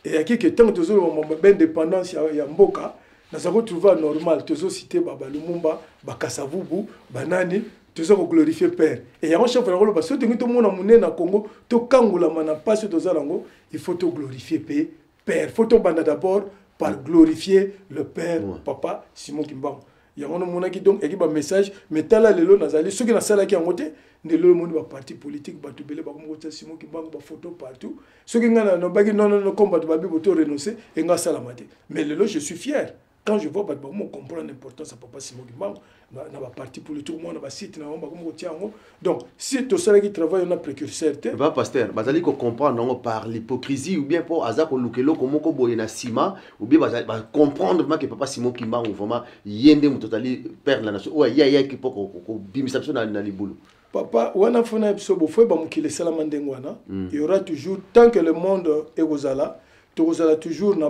Eyaki ke ntango tozoloba baindépendance ya mboka, naza kotrouver normal tozociter baLumumba, baKasavubu, banani, toza koglorifier père. E yango chef na koloba, soki tolingi tomona monene na Congo, tokangolama na mpasi oyo toza nango, il faut toglorifier mpe père, faut tobanda d'abord par glorifier le père, papa Simon Kimbangu. Yango nomonaki, donc eyaki bamessage. Mais tala lelo nazali, soki nasalaki yango te, nde lelo omoni baparti politique, bato ebele bakomi kotia Simon Kimbangu, bafoto partout. Soki ngai nalobaki non, non, non, comme bato babi boto renoncer, enga asalama te. Mais lelo je suis fier quand je vois bato bakomi comprendre l'importance ya papa Simon Kimbangu na baparti politique, mwana basite na bango bakomi kotia yango. Donc si tosalaki travail na précurseur te. Ba pasteur bazali kocomprendre yango par l'hypocrisie, ou bien mpo aza koluka eloko moko boye na nsima, ou bien bacomprendre vraiment ke papa Simon Kimbangu vraiment ye nde moto azali père de la nation oyo ye ayaki mpo kobimisa biso na libulu? Papa wana fona biso bofo yeba mokili esalama ndenge wana. Il y aura toujours, tant que le monde ekozala, tokozala toujours na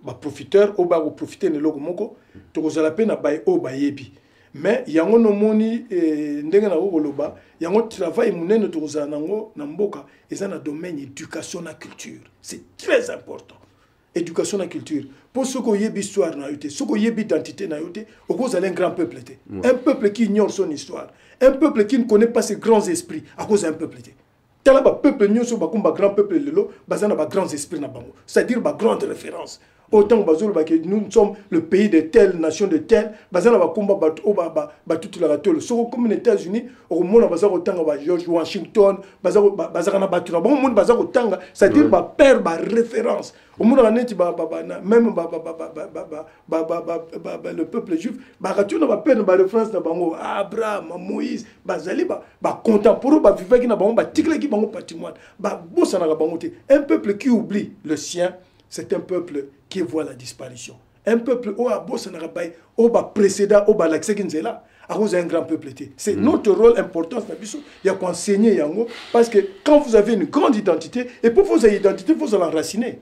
baprofiteur oyo bakoprofite na eloko moko, tokozala mpe na baye oyo bayebi. Mais yango nomoni ndenge nakoki koloba yango, travail monene tokozala nango na mboka eza na domaine éducation na culture. C'est très important, éducation na culture, mpo soki oyebi histoire na yo te, soki oyebi identité na yo te, okozala un grand peuple te. Un peuple qui ignore son histoire, un peuple qui ne connaît pas ses grands esprits, akozala un peuple te. Tala bapeuple nyonso bakomi bagrand peuple lelo, baza na bagrands esprits na bango, c'est-à-dire bagrande référence. Autant bazoloba ke nous sommes le pays de telle nation, de telle, baza na bakomba bato oyo batutulaka tolo. Soki okomi na États-Unis, okomona baza kotanga ba George Washington, bazaka na bato na bango, omoni baza kotanga, c'est-à-dire bapère, baréférence. Omonaka neti même le peuple juif bakati na bapère na baréférence na bango, Abraham, Moïse, bazali bacontemporain, bavivaki na bango, batikelaki bango patrimoine, babosanaka bango te. Un peuple qui oublie le sien, c'est un peuple qui voit la disparition. Un peuple oyo abosanaka bai oyo baprécéda, oyo balakisaki nzela, akozala un grand peuple te. C'est notre rôle, importance na biso ya koenseigner yango, parce que quand vous avez une grande identité, et pour vous avez identité, vous allez enraciner,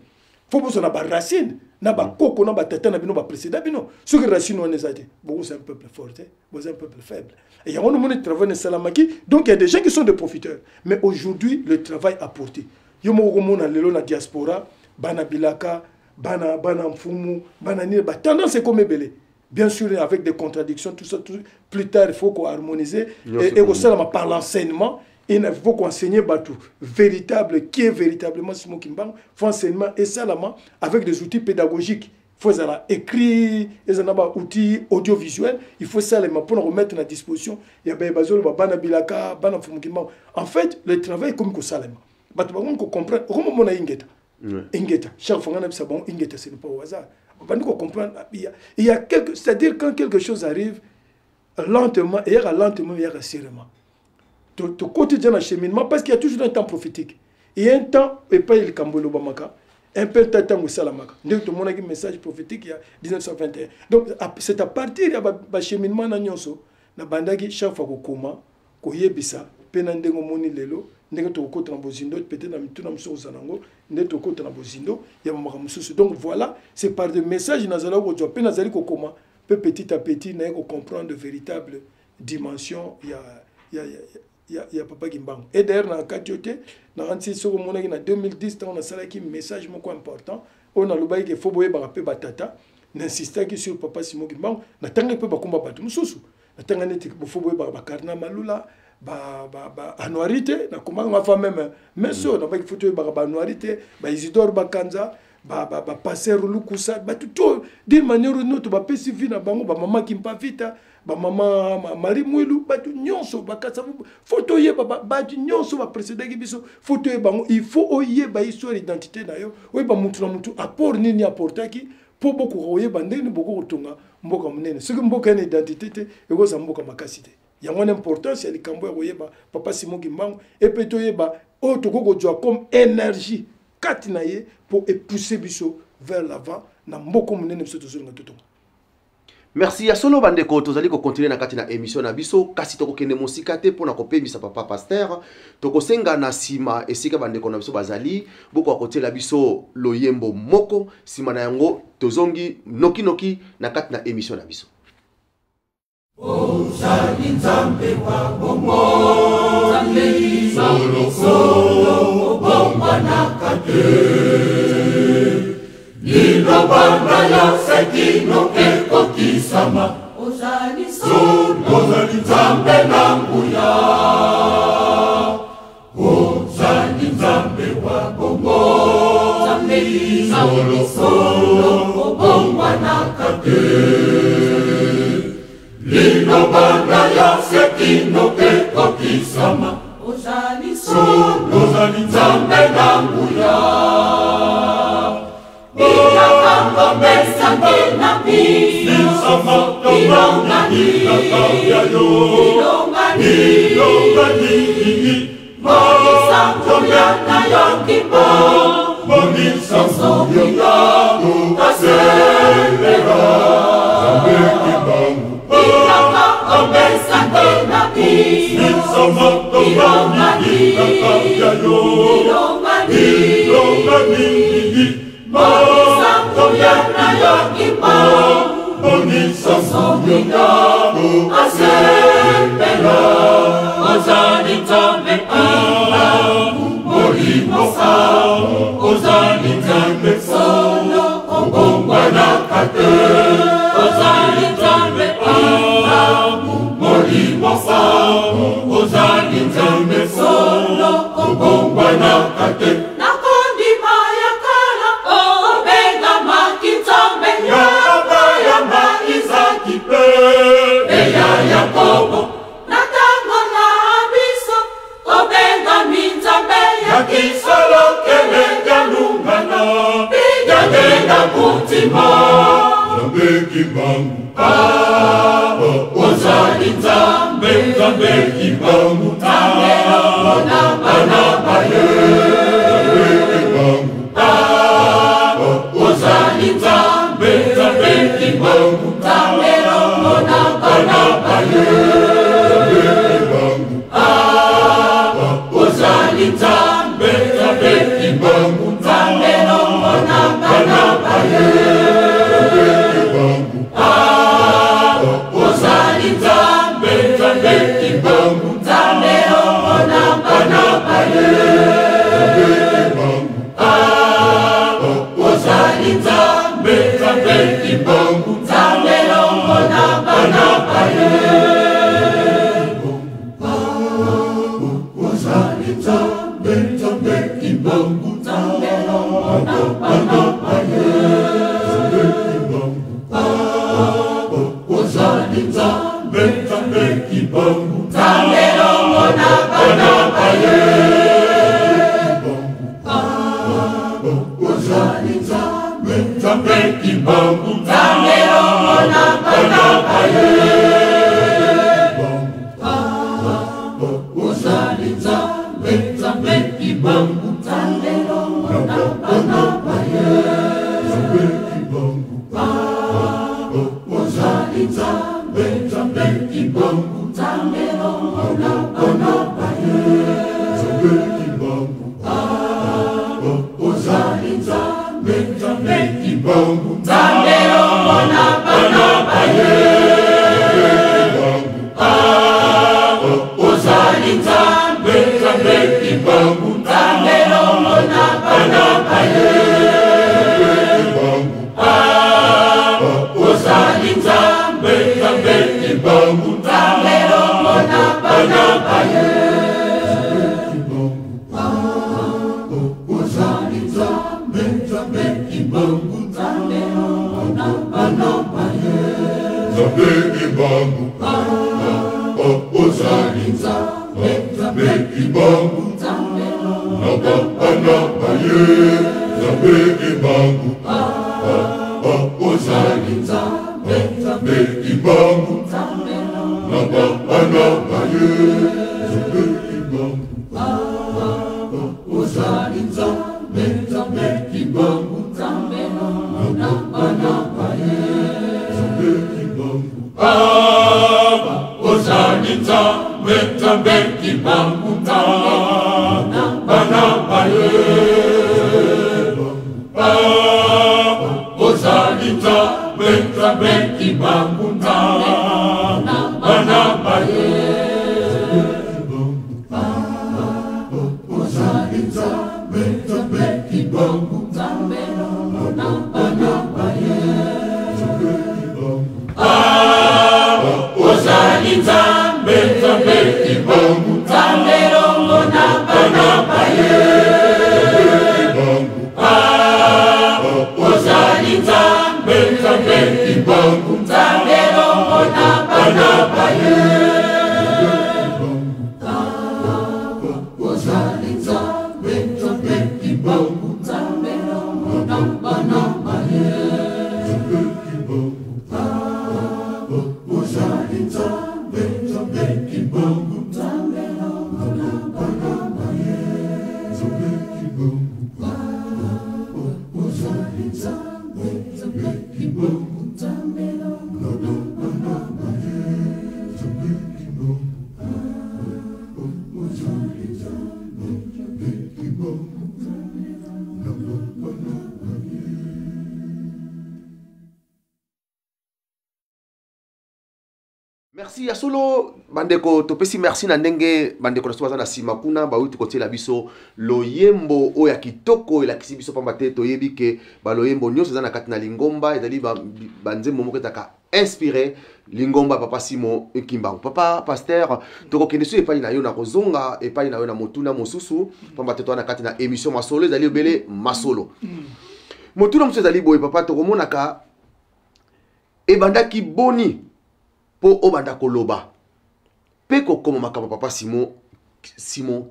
faut bozala baracine na bakoko na batata na bino baprécéda bino. Soki racine wana eza te, bokozala un peuple fort te, boza un peuple faible. Et yango nomoni travail esalamaki. Donc il y a des gens qui sont des profiteurs, mais aujourd'hui le travail a porté. Yo moko komona lelo na diaspora, bana bilaka, bana bana mfumu, bana nini, batendance ekomi ebele, bien sûr avec des contradictions, tout ça, tout, plus tard il faut qu'on harmonise et kosalama par l'enseignement. Il faut qu'enseigner bato véritable qui est véritablement Simon Kimbangu. Faut enseignement esalama avec des outils pédagogiques, faut ezala écrit, ezala na baoutil audiovisuel, il faut salema mpona remettre na disposition ya baye bazoloba bana bilaka, bana mfumu Kimbangu. En fait, le travail ekomi kosalema, bato bakomi kocomprendre, okomomona ingeta, ingeta. Chaque fois nga na bisa bango ingeta, ce n'est pas au hasard. Bandi kocomprendre, il y a quelque, c'est-à-dire quand quelque chose arrive lentement, eyaka lentement, eyaka sûrement. Tokoti déjà na cheminement, parce qu'il y a toujours un temps prophétique. Il y a un temps epai likambo elobamaka, un peu temps ntango esalamaka, ndenge tomonaki message prophétique ya 1921. Donc c'est à partir ya bacheminement na nyonso nabandaki chaque fois kokoma, koyebisa mpe na ndenge omoni lelo, ndenge tokokota na bozindo, peut-être na mituna mosusu kozala nango, nde tokokota na bozindo ya bamakambo mosusu. Donc voilà, c'est par des messages nazalaki kozwa mpe nazali kokoma, mpe petit à petit naye kocomprendre véritable dimension ya papa Kimbangu. Et d'ailleurs na kati yo te, nakanisi soki omonaki na 2010, ntango nasalaki message moko important oyo nalobaki ke faut boyebaka mpe batata, nainsistaki sur papa Simon Kimbangu, natangaki mpe bakomba bato mosusu, natanga neti bofo boyebaka bacardinal Malula, ba Anuarite, nakomaka nga fa même meso, nabaki faut toyebaka baAnuarite, baIsidore Bakanza, bapasteur Lukusa, bato to d'une manière ou d'une autre bapesi vie na bango, bamama Kimpa Vita, bamama Marie Mwilu, bato nyonso bakasa, faut toyeba bato nyonso baprécédaki biso, faut toyeba bango. Il faut oyeba histoire, identité na yo, oyeba mutu na mutu apport nini aportaki, mpo bokoka koyeba ndenge nini bokoki kotonga mboka monene. Soki mboka ya na identité te, ekozala mboka makasi te. Yango wana importance ya likambo ya koyeba papa Simon Kimbangu, epe toyeba oyo tokoki kozwa comme énergie kati na ye mpo epousse biso. vers l'avant na mboka monene biso tozolinga totonga. Merci ya solo bandeko, tozali kocontinue na kati na émission na biso, kasi tokokende mosika te mpona kopemisa papa pasteur. Tokosenga na nsima esika bandeko na biso bazali bokoka kotiela biso loyembo moko, nsima na yango tozongi nokinoki na kati na émission na biso. Ozali Nzambe wa bomoi, solo obongwanaka te. Liloba na yo sekino ekokisama. Ozali solo, ozali Nzambe na nguya. Ozali Nzambe wa bomoi, solo solo obongwanaka te. Liloba na yo sekino ekokisama. Ozali solo, ozali Nzambe na nguya. Bilaka ngomesaki na biso, ilongani, ilongani, monisa nguya na yo kimbangu, monisa nguya toselela. Bilaka ngomesaki na biso, ilongani, ilongani, monisa nguya na yo kimbangu, monisa nguya asepela. Ozali Nzambe kimbangu, molimo sango, ozali Nzambe solo obongwanaka te. Ozali Nzambe kimbangu, molimo sango, ozali Nzambe solo obongwanaka te. Nakondima ya kala obengamaki Nzambe ya Abrahama, Izaki mpe ya Yakobo. Na ntango na biso obengami Nzambe ya kisolokele ya lungana yagenda mutima. Nzambe kimbangu, ozali Nzambe, Nzambe kimbangu, Nzambe na bana baye. Nzambe kimbangu, ozali Nzambe, Nzambe kimbangu, Nzambe na bana baye. Nzambe kimbangu, ozali Nzambe, Nzambe kimbangu, Nzambe na bana baye. Nzambe kimbangu, ozali Nzambe, Nzambe kimbangu, Nzambe na bana baye. Nzambe kimbangu, ozali Nzambe, Nzambe kimbangu, Nzambe na bana baye. Ozali Nzambe, Nzambe kimbangu, Nzambe na bana baye. Nzambe kimbangu, ozali Nzambe, Nzambe kimbangu, Nzambe na bana baye. Ozali Nzambe, Nzambe kimbangu, Nzambe na bana baye. Ozali Nzambe, Nzambe kimbangu, Nzambe na bana baye. Nzambe kimbangu, ozali Nzambe, Nzambe kimbangu, Nzambe na bana baye. Nzambe kimbangu, ozali Nzambe, Nzambe kimbangu, Nzambe na bana baye. Ozali Nzambe, Nzambe kimbangu, Nzambe na bana baye. Ozali Nzambe, Nzambe kimbangu, Nzambe na bana baye. Ozali Nzambe, Nzambe kimbangu, Nzambe na bana baye. Nzambe kimbangu, ozali Nzambe, Nzambe kimbangu, Nzambe na bana baye. Nzambe kimbangu, ozali Nzambe, Nzambe kimbangu, Nzambe na bana baye. Nzambe kimbangu, ozali Nzambe, Nzambe kimbangu, Nzambe Nzambe, Nzambe Kimbangu, Nzambe na bana ba ye. Nzambe Kimbangu. Ah, ozali Nzambe, Nzambe Kimbangu, Nzambe longo na bana ba ye. Kimbangu. Ah, ozali Nzambe, Nzambe Kimbangu, Nzambe longo na bana ba ye. Ozali Nzambe, Nzambe Kimbangu, Nzambe longo na bana ba ye. Nzambe Kimbangu. Ozali Nzambe, Nzambe Kimbangu, Nzambe longo na bana ba ye. Nzambe Kimbangu. Ozali Nzambe, Nzambe Kimbangu, Nzambe longo na bana ba ye. Nzambe Kimbangu. Ozali Nzambe, Nzambe Kimbangu, Nzambe longo na bana ba ye. Merci ya solo bandeko, topesi merci na ndenge bandeko na biso baza na nsima kuna bauti kotiela biso loyembo oyo ya kitoko elakisi biso, pamba te toyebi ke baloyembo nyonso eza na kati na lingomba ezali banzembo moko ezalaka inspiré lingomba papa Simon Kimbangu. Papa pasteur, tokokende so epai na yo na kozonga epai na yo na motuna mosusu, pamba te toza na kati na émission masolo, ezali obele masolo. Motuna mosusu ezali boye papa, tokomonaka ebandaki boni mpo obanda koloba mpe kokoma makambo papa Simon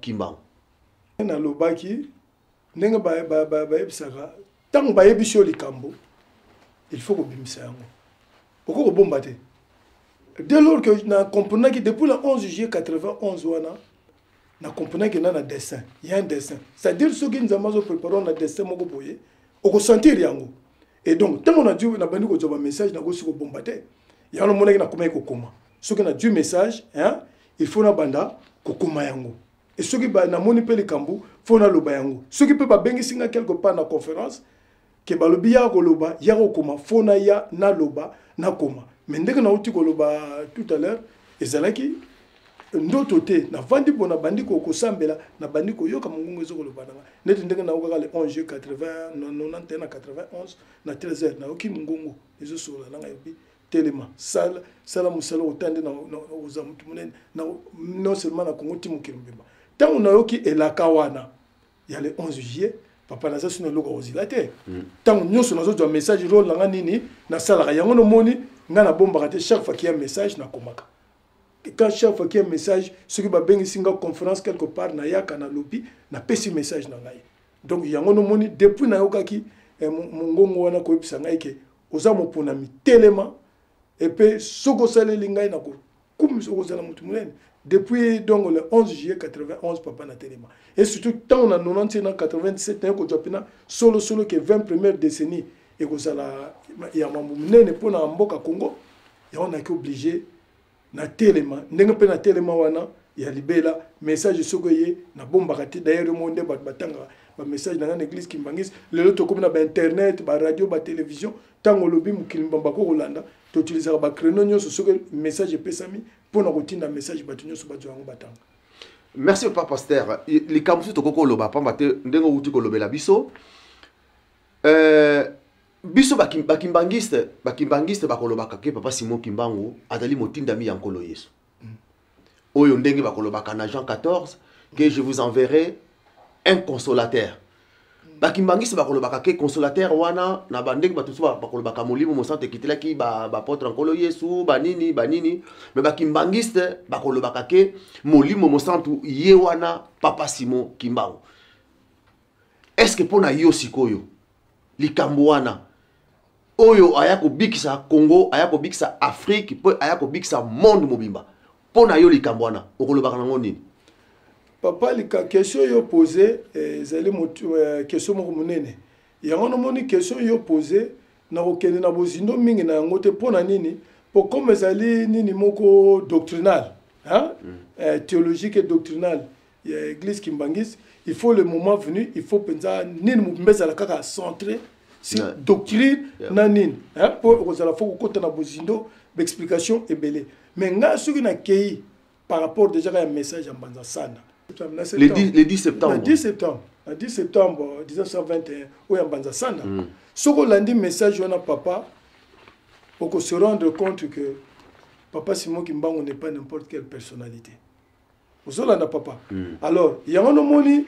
Kimbangu? Nalobaki ndenge bayebisaka, ntango bayebisi yo likambo, il faut kobimisa yango, okoki kobomba te. Dès lors que na comprenaki depuis le 11 juillet 91 wana, na comprenaki na dessin, il y a un dessin, c'est-à-dire soki Nzambe azoprépare na dessin moko boye, okosentir yango. Et donc ntango nabandi kozwa bamessage, nakosi kobomba te. Yango namonaki nakomaki kokoma. Soki nazwi message, hein, il faut nabanda kokoma yango. Et soki namoni mpe likambo, faut naloba yango. Soki mpe babengisi nga quelque part na conférence ke balobi yaka koloba, yaka kokoma, faut naya, naloba, nakoma. Mais ndenge nauti koloba tout à l'heure, ezalaki ndoto te. Navandi mpo nabandi kosambela, nabandi koyoka mongongo ezokoloba na nga, neti ndenge naokaka le 11 juillet 80 91 na 91 na 13 heures, nayoki mongongo ezosolola na ngai, ebi: "Telema, sala, sala mosala otande oza motu monene, non seulement na Congo, ti mokili mobimba." Ntango nayoki elaka wana ya le 11 juillet, papa, naza sino eloko kozila te. Ntango nyonso nazozwa message, role na nga nini nasalaka yango, nomoni ngai nabombaka te. Chaque fois qu'il y a message, nakomaka. Quand chaque fois qu'il y a message, soki babengisi nga conférence quelque part, nayaka, nalobi, napesi message na ngai. Donc yango nomoni, depuis nayokaki mongongo wana koyebisa ngai ke oza moponami, telema, epe soki osaleli ngai, nakokumisa, okozala motu monene. Depuis donc le 11 juillet 91, papa, na telema. Et surtout ntango na 90 na 97 naye kozwa mpena solo solo ke 20 première décennie ekozala ya mambo monene mpona mboka Congo, yango naki obligé na telema. Ndenge mpe na telema wana ya libela, message soki eye, nabombaka te. D'ailleurs mo nde bato batangaka bamessage na ngai na église kimbanguiste. Lelo tokomi na bainternet, baradio, batélévision. Ntango olobi, mokili mbamba ko kolanda. Toutilisaka bacréneau nyonso soki message epesami mpona kotinda message, bato nyonso bazwa yango, batanga. Merci papa pasteur. Likambo mosusu tokoki koloba, pamba te ndenge outi kolobela biso, biso bakimbangiste bakolobaka ke papa Simon Kimbangu azali motindami ya Nkolo Yesu, oyo ndenge bakolobaka na Jean 14 que "je vous enverrai un consolateur". Bakimbangiste bakolobaka ke consolateur wana, na bandenge bato mosusu bakolobaka Molimo Mosantu ekitelaki baapôtre Nkolo Yesu, banini banini, mais bakimbangiste bakolobaka ke Molimo Mosantu ye wana papa Simon Kimbangu. Est ce que mpo na yo sikoyo, likambo wana oyo aya kobikisa Congo, aya kobikisa Afrique, mpo aya kobikisa monde mobimba, mpo na yo likambo wana okolobaka nango nini? Papa, lika question yo pose ezali question moko monene. Yango nomoni question yo pose, nakokende na bozindo mingi na yango te. Mpo na nini? Po comme ezali nini moko doctrinal, hein? Théologique et doctrinal ya église kimbanguiste, il faut le moment venu, il faut mpenza nini mobimba ezala kaka centré si doctrine na nini, hein? Mpo okozala fo kokota na bozindo, baexplication ebele. Mais ngai soki nakei par rapport déjà kaka ya message ya Mbanza Sana. Le 10 septembre. Na 10 septembre, na 10 septembre 1921, oyo ya Mbanza Sanda. Soki olandi message wana, papa, se rendre compte que papa Simon Kimbangu n'est pas n'importe quelle personnalité. Ozolanda, papa? Alors yango nomoni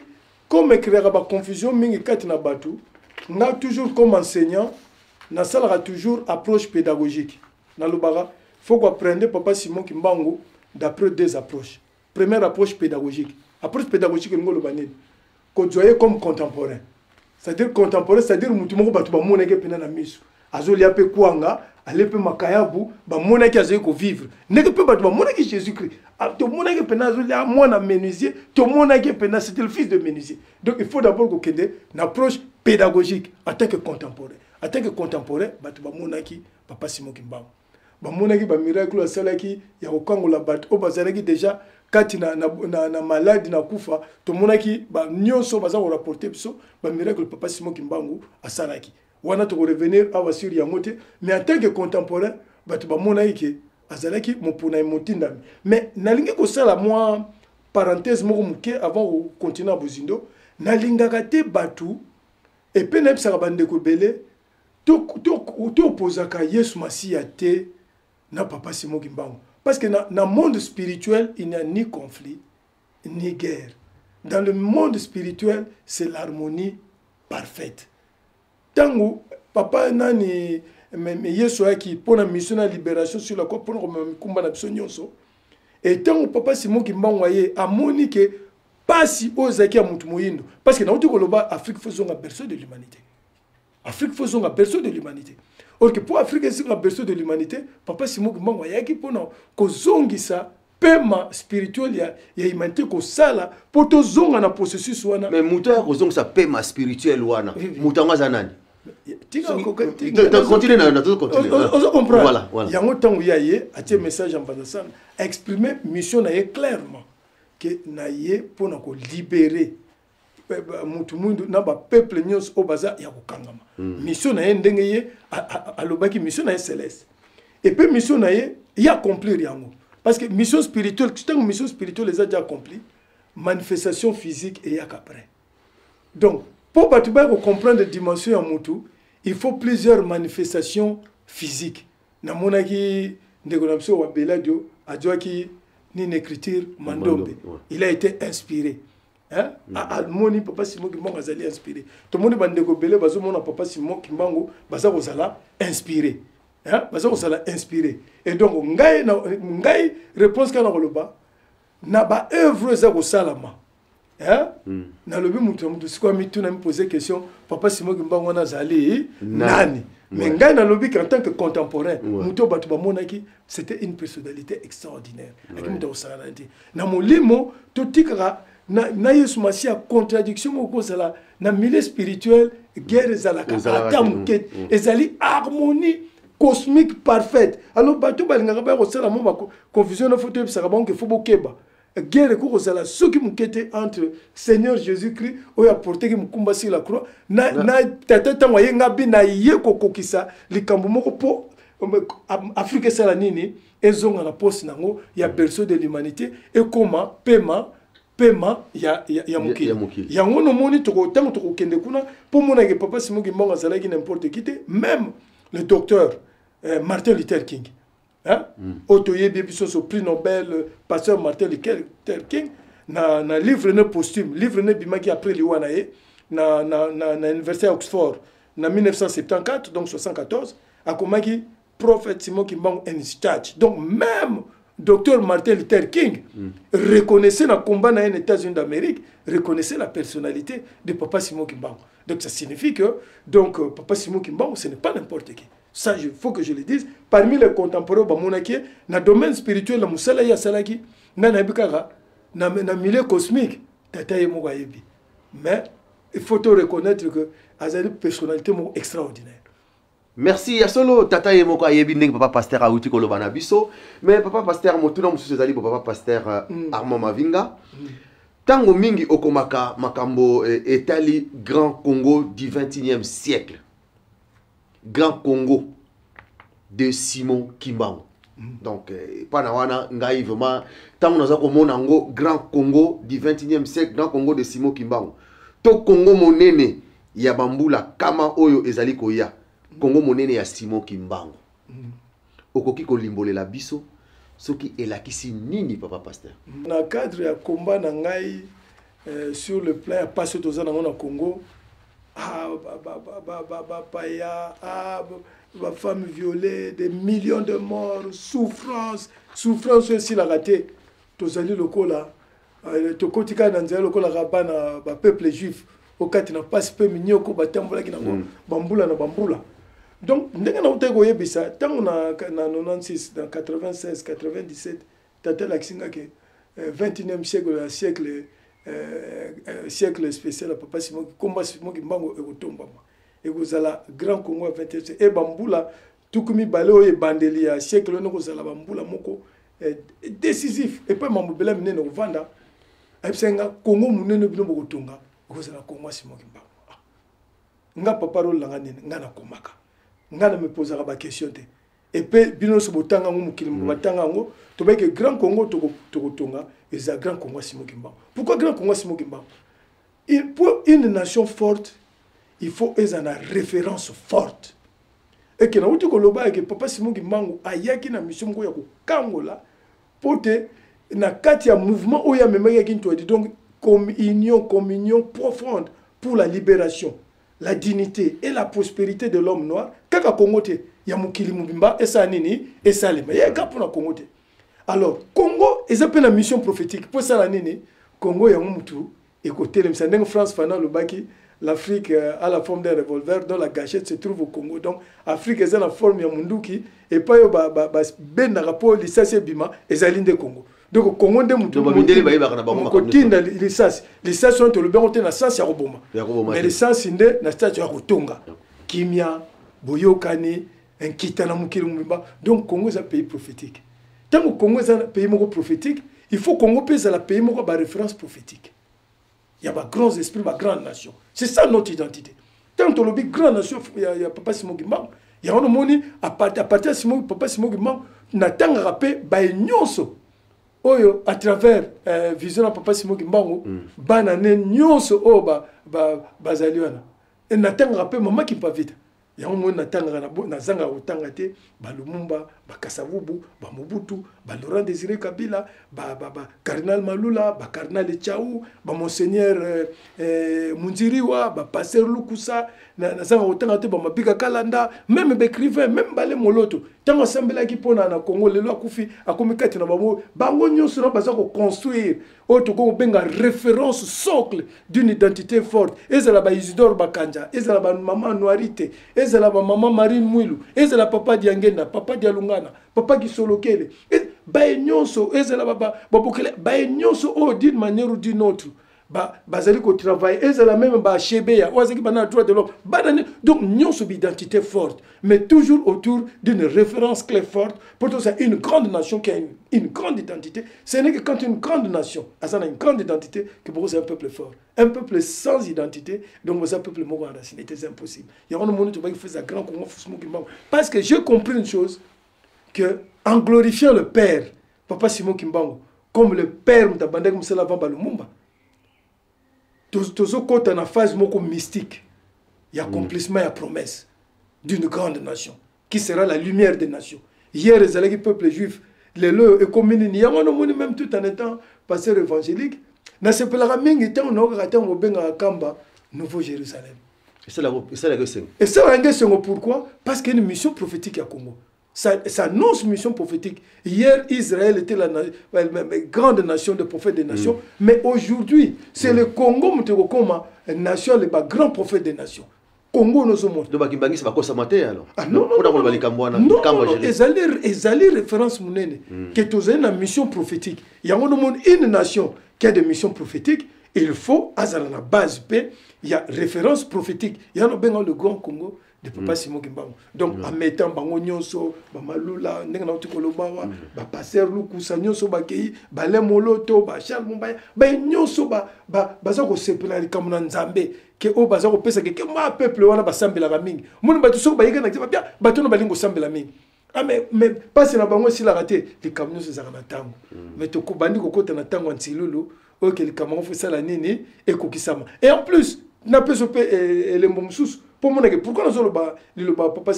comme ecréaka baconfusion mingi kati na bato. Nga toujours comme enseignant, nasalaka toujours approche pédagogique. Nalobaka faut koapprendre papa Simon Kimbangu d'après deux approches. Première approche pédagogique. Approche pédagogique elingi oloba nini? Kozwa ye comme contemporain, c'est-à-dire contemporain, c'est-à-dire mutu moko bato bamonaki mpena na miso, azolia mpe kwanga, ale mpe makayabu, bamonaki azali kovivre ndenge mpe bato bamonaki Jésus Christ. Tomonaki mpena azolia mwana menuisier, tomonaki mpena c'était le fils de menuisier. Donc il faut d'abord kokende na approche pédagogique en tant que contemporain. En tant que contemporain, bato bamonaki papa Simon Kimbangu, bamonaki bamiracle asalaki ya kokangola bato oyo bazalaki déjà kati na maladi, na kufa. Tomonaki nyonso baza korapporter biso bamiracle papa Simon Kimbangu asalaki wana. Tokorevenir awa sur yango te, mais en tant que contemporain, bato bamonaki ke azalaki mopona ya motindami. Mais nalingi kosala mwa parenthèse moko moke avant kocontinue na bozindo. Nalingaka te bato epe nayebisaka bandeko ebele, toopozaka Yesu Masiya te na papa Simon Kimbangu, parce que na monde spirituel, il n'y a ni conflit ni guerre. Dans le monde spirituel, c'est l'harmonie parfaite. Ntango papa nani me Yesu ayaki mpona mission na libération sur la croix, mpona komema mikumba na biso nyonso, e ntango papa Simon Kimbangu aye, amoni ke pasi oyo ezalaki ya motu moyindo, parce que nauti koloba, Afrique faut zonga berceau de l'humanité. Afrique faut zonga berceau de l'humanité. Or que mpo Afrique ezonga berceau de l'humanité, papa Simon Kimbangu ayaki mpona kozongisa pema spirituel ya humanité, kosala mpo tozonga na processus wana. Mais moto aya kozongisa pema spirituel wana, moto yango aza nani? Continue na continue. Ozo comprendre? Voilà. Yango ntango ya ye atie message ya Mbanza Sanda, exprime mission na ye clairement ke na ye mpona kolibérer mutu mwindu na bapeuple nyonso oyo baza ya kokangama. Mission na ye, ndenge ye alobaki, mission na ye céleste, et puis mission na ye, ye accomplir yango, parce que mission spirituelle, ntango mission spirituelle eza déjà accompli, manifestation physique eyaka après. Donc mpo bato baya kocomprendre dimension ya mutu, il faut plusieurs manifestations physiques. Namonaki ndeko na biso wa Beladio azwaki nini, écriture Mandombe. Il a été inspiré, hein? Amoni papa Simon Kimbangu azali inspiré. Tomoni bandeko ebele bazomona papa Simon Kimbangu, baza kozala inspiré, hein? Baza kozala inspiré. Et donc ngai, ngai réponse kaka na koloba na baœuvre eza kosalama, hein? Nalobi moto na moto sikoyo mituna, mipose question: papa Simon Kimbangu wana azali nani? Mais ngai nalobi qu'en tant que contemporain, moto oyo bato bamonaki, c'était une personnalité extraordinaire, aki moto akosala te na molimo. Totikaka na Yesu Masiya contradiction moko kozala na milieu spirituel. Guerre ezalaka ata moke, ezali harmonie cosmique parfaite. Alors bato balingaka baya kosala mo baconfusion na, faut toyebisaka bango ke faut bokeba. Guerre ekoki kozala soki moke te entre Seigneur Jésus Christ oyo aporteki mokumba sur la croix na tata. Ntango aye, nga mpe na ye kokokisa likambo moko mpo Afrique esala nini? Ezonga na poste nango ya berceau de l'humanité, ekóma pema ya mokili. Ya mokili. Yango nomoni ntango tokokende kuna mpo monake papa Simon Kimbangu azalaki n'importe qui te. Même le docteur Martin Luther King, hein? Oyo toyebi biso so prix Nobel, pasteur Martin Luther King, na livre ne posthume, livre ne ebimaki après liwa na ye na université ya Oxford na 1974, donc 74, akomaki "Prophète Simon Kimbangu and his church". Donc même docteur Martin Luther King reconnaissait na combat na ye na États-Unis d'Amérique, reconnaissait la personnalité de papa Simon Kimbangu. Donc ça signifie que donc papa Simon Kimbangu, ce n'est pas n'importe qui. Ça, il faut que je le dise. Parmi les contemporains bamonaki ye na domaine spirituel, na mosala ye asalaki, ngai nayebi kaka na milieu cosmique, tata ye moko ayebi. Mais il faut te reconnaître que azali personnalité moko extraordinaire. Merci. Ya solo, tata ye moko ayebi, ndenge papa pasteur awuti koloba na biso. Mais papa pasteur, motuna mosusu ezali bo, papa pasteur Armand Mavinga, ntango mingi okomaka makambo etali Grand Congo du 21e siècle, Grand Congo de Simon Kimbangu. Donc epa na wana ngai vraiment ntango naza komona yango, Grand Congo du 21e siècle, Grand Congo de Simon Kimbangu, to Congo monene ya bambula kama oyo ezali koya, Congo monene ya Simon Kimbangu, okoki kolimbolela biso soki elakisi nini, papa pasteur? Na cadre ya combat na ngai sur le plan ya pasi oyo toza nango na Congo, ah, bapaya, ah, bafemme violées, des millions de morts, souffrance, souffrance oyo esilaka te. Tozali lokola tokoti kaka na nzela lokolaka bana bapeuple juif okati na mpasi mpe minyoko batambolaki nango bambula na bambula. Donc ndenge nautaki koyebisa, ntango na 96, na 96, 97, tata alakisi nga ke 21e siècle ya siècle siècle spécial ya papa Simon, komba Simon Kimbangu ekotombama, ekozala Grand Congo ya 21e siècle. E bambula 20 oyo ebandeli ya siècle wana ekozala bambula moko décisif epai mambo ebele minene kovanda. Ayebisaki nga: Congo monene bino bokotonga ekozala Congo ya Simon Kimbangu. Ah. Nga papa rolanga nini, nga nakomaka, nga na mipozaka baquestion te. Epe bino nyonso botanga yango, mokili batanga yango, tobayeke Grand Congo tokotonga eza Grand Congo ya Simon Kimbangu. Pourquoi Grand Congo ya Simon Kimbangu? Pour une nation forte, il faut eza na référence forte. Eke nauti koloba eke papa Simon Kimbangu ayaki na mission moko ya kokangola, mpo te na kati ya mouvement oyo amemaki yaki ntwadi, donc comme union, communion profonde pour la libération, la dignité et la prospérité de l'homme noir, kaka Congo te, ya mokili mobimba. Esala nini? Esalema ye kaka mpona Congo te. Alors Congo eza mpe na mission prophétique mpo esala nini? Congo yango mutu ekotelemisa, ndenge Frantz Fanon alobaki: "L'Afrique a la forme d'un revolver dont la gâchette se trouve au Congo." Donc Afrique eza na forme ya munduki, epai oyo babendaka mpo lisasi ebima ezali nde Congo. Donc Congo nde mutu kotinda lisasi. Lisasi wana tolobi yango te na sens ya koboma, mais lisasi nde na sens ya kotonga kimia, boyokani, nkita na mokili mobimba. Donc Congo eza pays prophétique. Ntango Congo eza pays moko prophétique, il faut Congo mpe ezala pays moko ya baréférence prophétique, ya bagrands esprits, bagrande nation. C'est ça notre identité. Ntango tolobi grande nation ya papa Simon Kimbangu, yango nomoni à partir ya Simon, papa Simon Kimbangu, natangaka mpe baye nyonso oyo à travers vision na papa Simon Kimbangu, bana ne nyonso oyo bazali wana. Natangaka mpe mama Kimpavita. Yango moni natangaka, nazangaka kotanga te Balumumba, Bakasavubu, Bamobutu, Balaurent Désiré Kabila, Bacardinal Malula, Bacardinal Echau, Bamonseigneur Munziriwa, Bapasteur Lukusa. Nazangaka kotanga te Bamabika Kalanda, même baécrivain, même Bale Moloto, ntango asambelaki mpona na Congo, lelo akufi, akomi kati na bango. Bango nyonso na baza koconstruire oyo tokoki kobenga référence socle d'une identité forte. Ezala Baisidore Bakanja, ezala bamama Anuarite, ezala bamama Marine Mwilu, ezala papa Diangenda, papa Dialungana, papa Kisolokele, baye nyonso, ezala Babokele, baye nyonso oyo d'une manière ou d'une autre bazali kotravaille, ezala même Bachebeya oyo azalaki bana na droit de l'homme, bana. Donc nyonso baidentité forte, mais toujours autour d'une référence clé forte pour toza une grande nation qui a une grande identité. Ce n'est que quand une grande nation aza na une grande identité que bokozala un peuple fort. Un peuple sans identité, donc boza peuple moko enraciné, c'est impossible. Yango nomoni tobaki feza Grand Congo Simon Kimbangu, parce que j'ai compris une chose, que en glorifiant le père, papa Simon Kimbangu, comme le père moto abandaki mosala avant Balumumba, tozokɔta na phase moko mystique ya accomplissement ya promesse d'une grande nation qui sera la lumière des nations. Hier ezalaki peuple juif, lelo ekomi nini? Yango nomoni, même tout en étant pasteur évangélique, nasepelaka mingi ntango naokaka, ntango bobengaka Kamba Nouveau Jérusalem. Esalaka esengo. Esalaka nge esengo. Pourquoi? Parce que une mission prophétique ya Congo, ça annonce mission prophétique. Hier, Israël était la grande nation de prophètes des nations. Mais aujourd'hui, c'est le Congo, comme nation, le grand prophète des nations. Congo nozomona. Donc Bakimbangisi bakosama te alors? Ah, non, non. Mpona koloba likambo wana. Non, non, ezali, ezali référence monene ke tozali na mission prophétique. Yango nomoni, une nation qui a des missions prophétiques, il faut azala na base mpe ya référence prophétique. Yango obenga le Grand Congo de papa Simon Kimbangu. Donc en mettant bango nyonso, Bamalula, ndenge nauti koloba wa, Bapasteur Lukusa nyonso bakei, Balemoloto, Bacharles Mombaya, baye nyonso baza kosepela likambo na Nzambe ke oyo baza kopesa ke ma peuple wana basambelaka mingi. Moni bato soki bayika na babia, bato wana balingi kosambela mingi. Ah, mais mpasi na bango esilaka te. Likambo nyonso ezalaka na ntango. Mais tobandi kokota na ntango ya ntilulu oyo ke likambo yango fo esala nini, ekokisama. Et en plus, napesa mpe elembo mosusu mpo monake pourquoi nazoloba liloba papa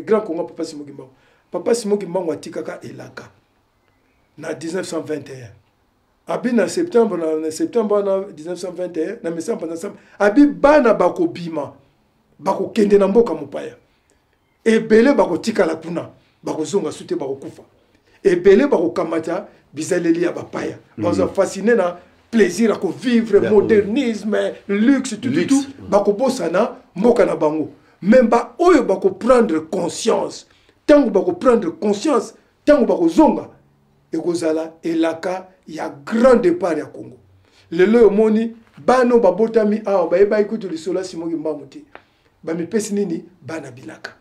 grand Congo, Papa Simon Kimbangu. Papa Simon Kimbangu atikaka elaka na 1921, abi na septembre, na septembre wana 1921, na mesampa na abi bana bakobima, bakokende na mboka mopaya. Ebele bakotikala kuna, bakozonga su te, bakokufa. Ebele bakokamata bizaleli ya bapaya, bazwa fascine na plaisir ya kovivre modernisme, luxe, tout, tout, tout. Bakobosana mboka na bango. Mais baoyo bakoprendre conscience, ntango bakoprendre conscience, ntango bakozonga, ekozala elaka ya grand départ ya Congo. Lelo oyo omoni bana oyo babotami awa bayebaki kutu lisolo ya Simon Kimbangu te. Bamipesi nini? Bana bilaka,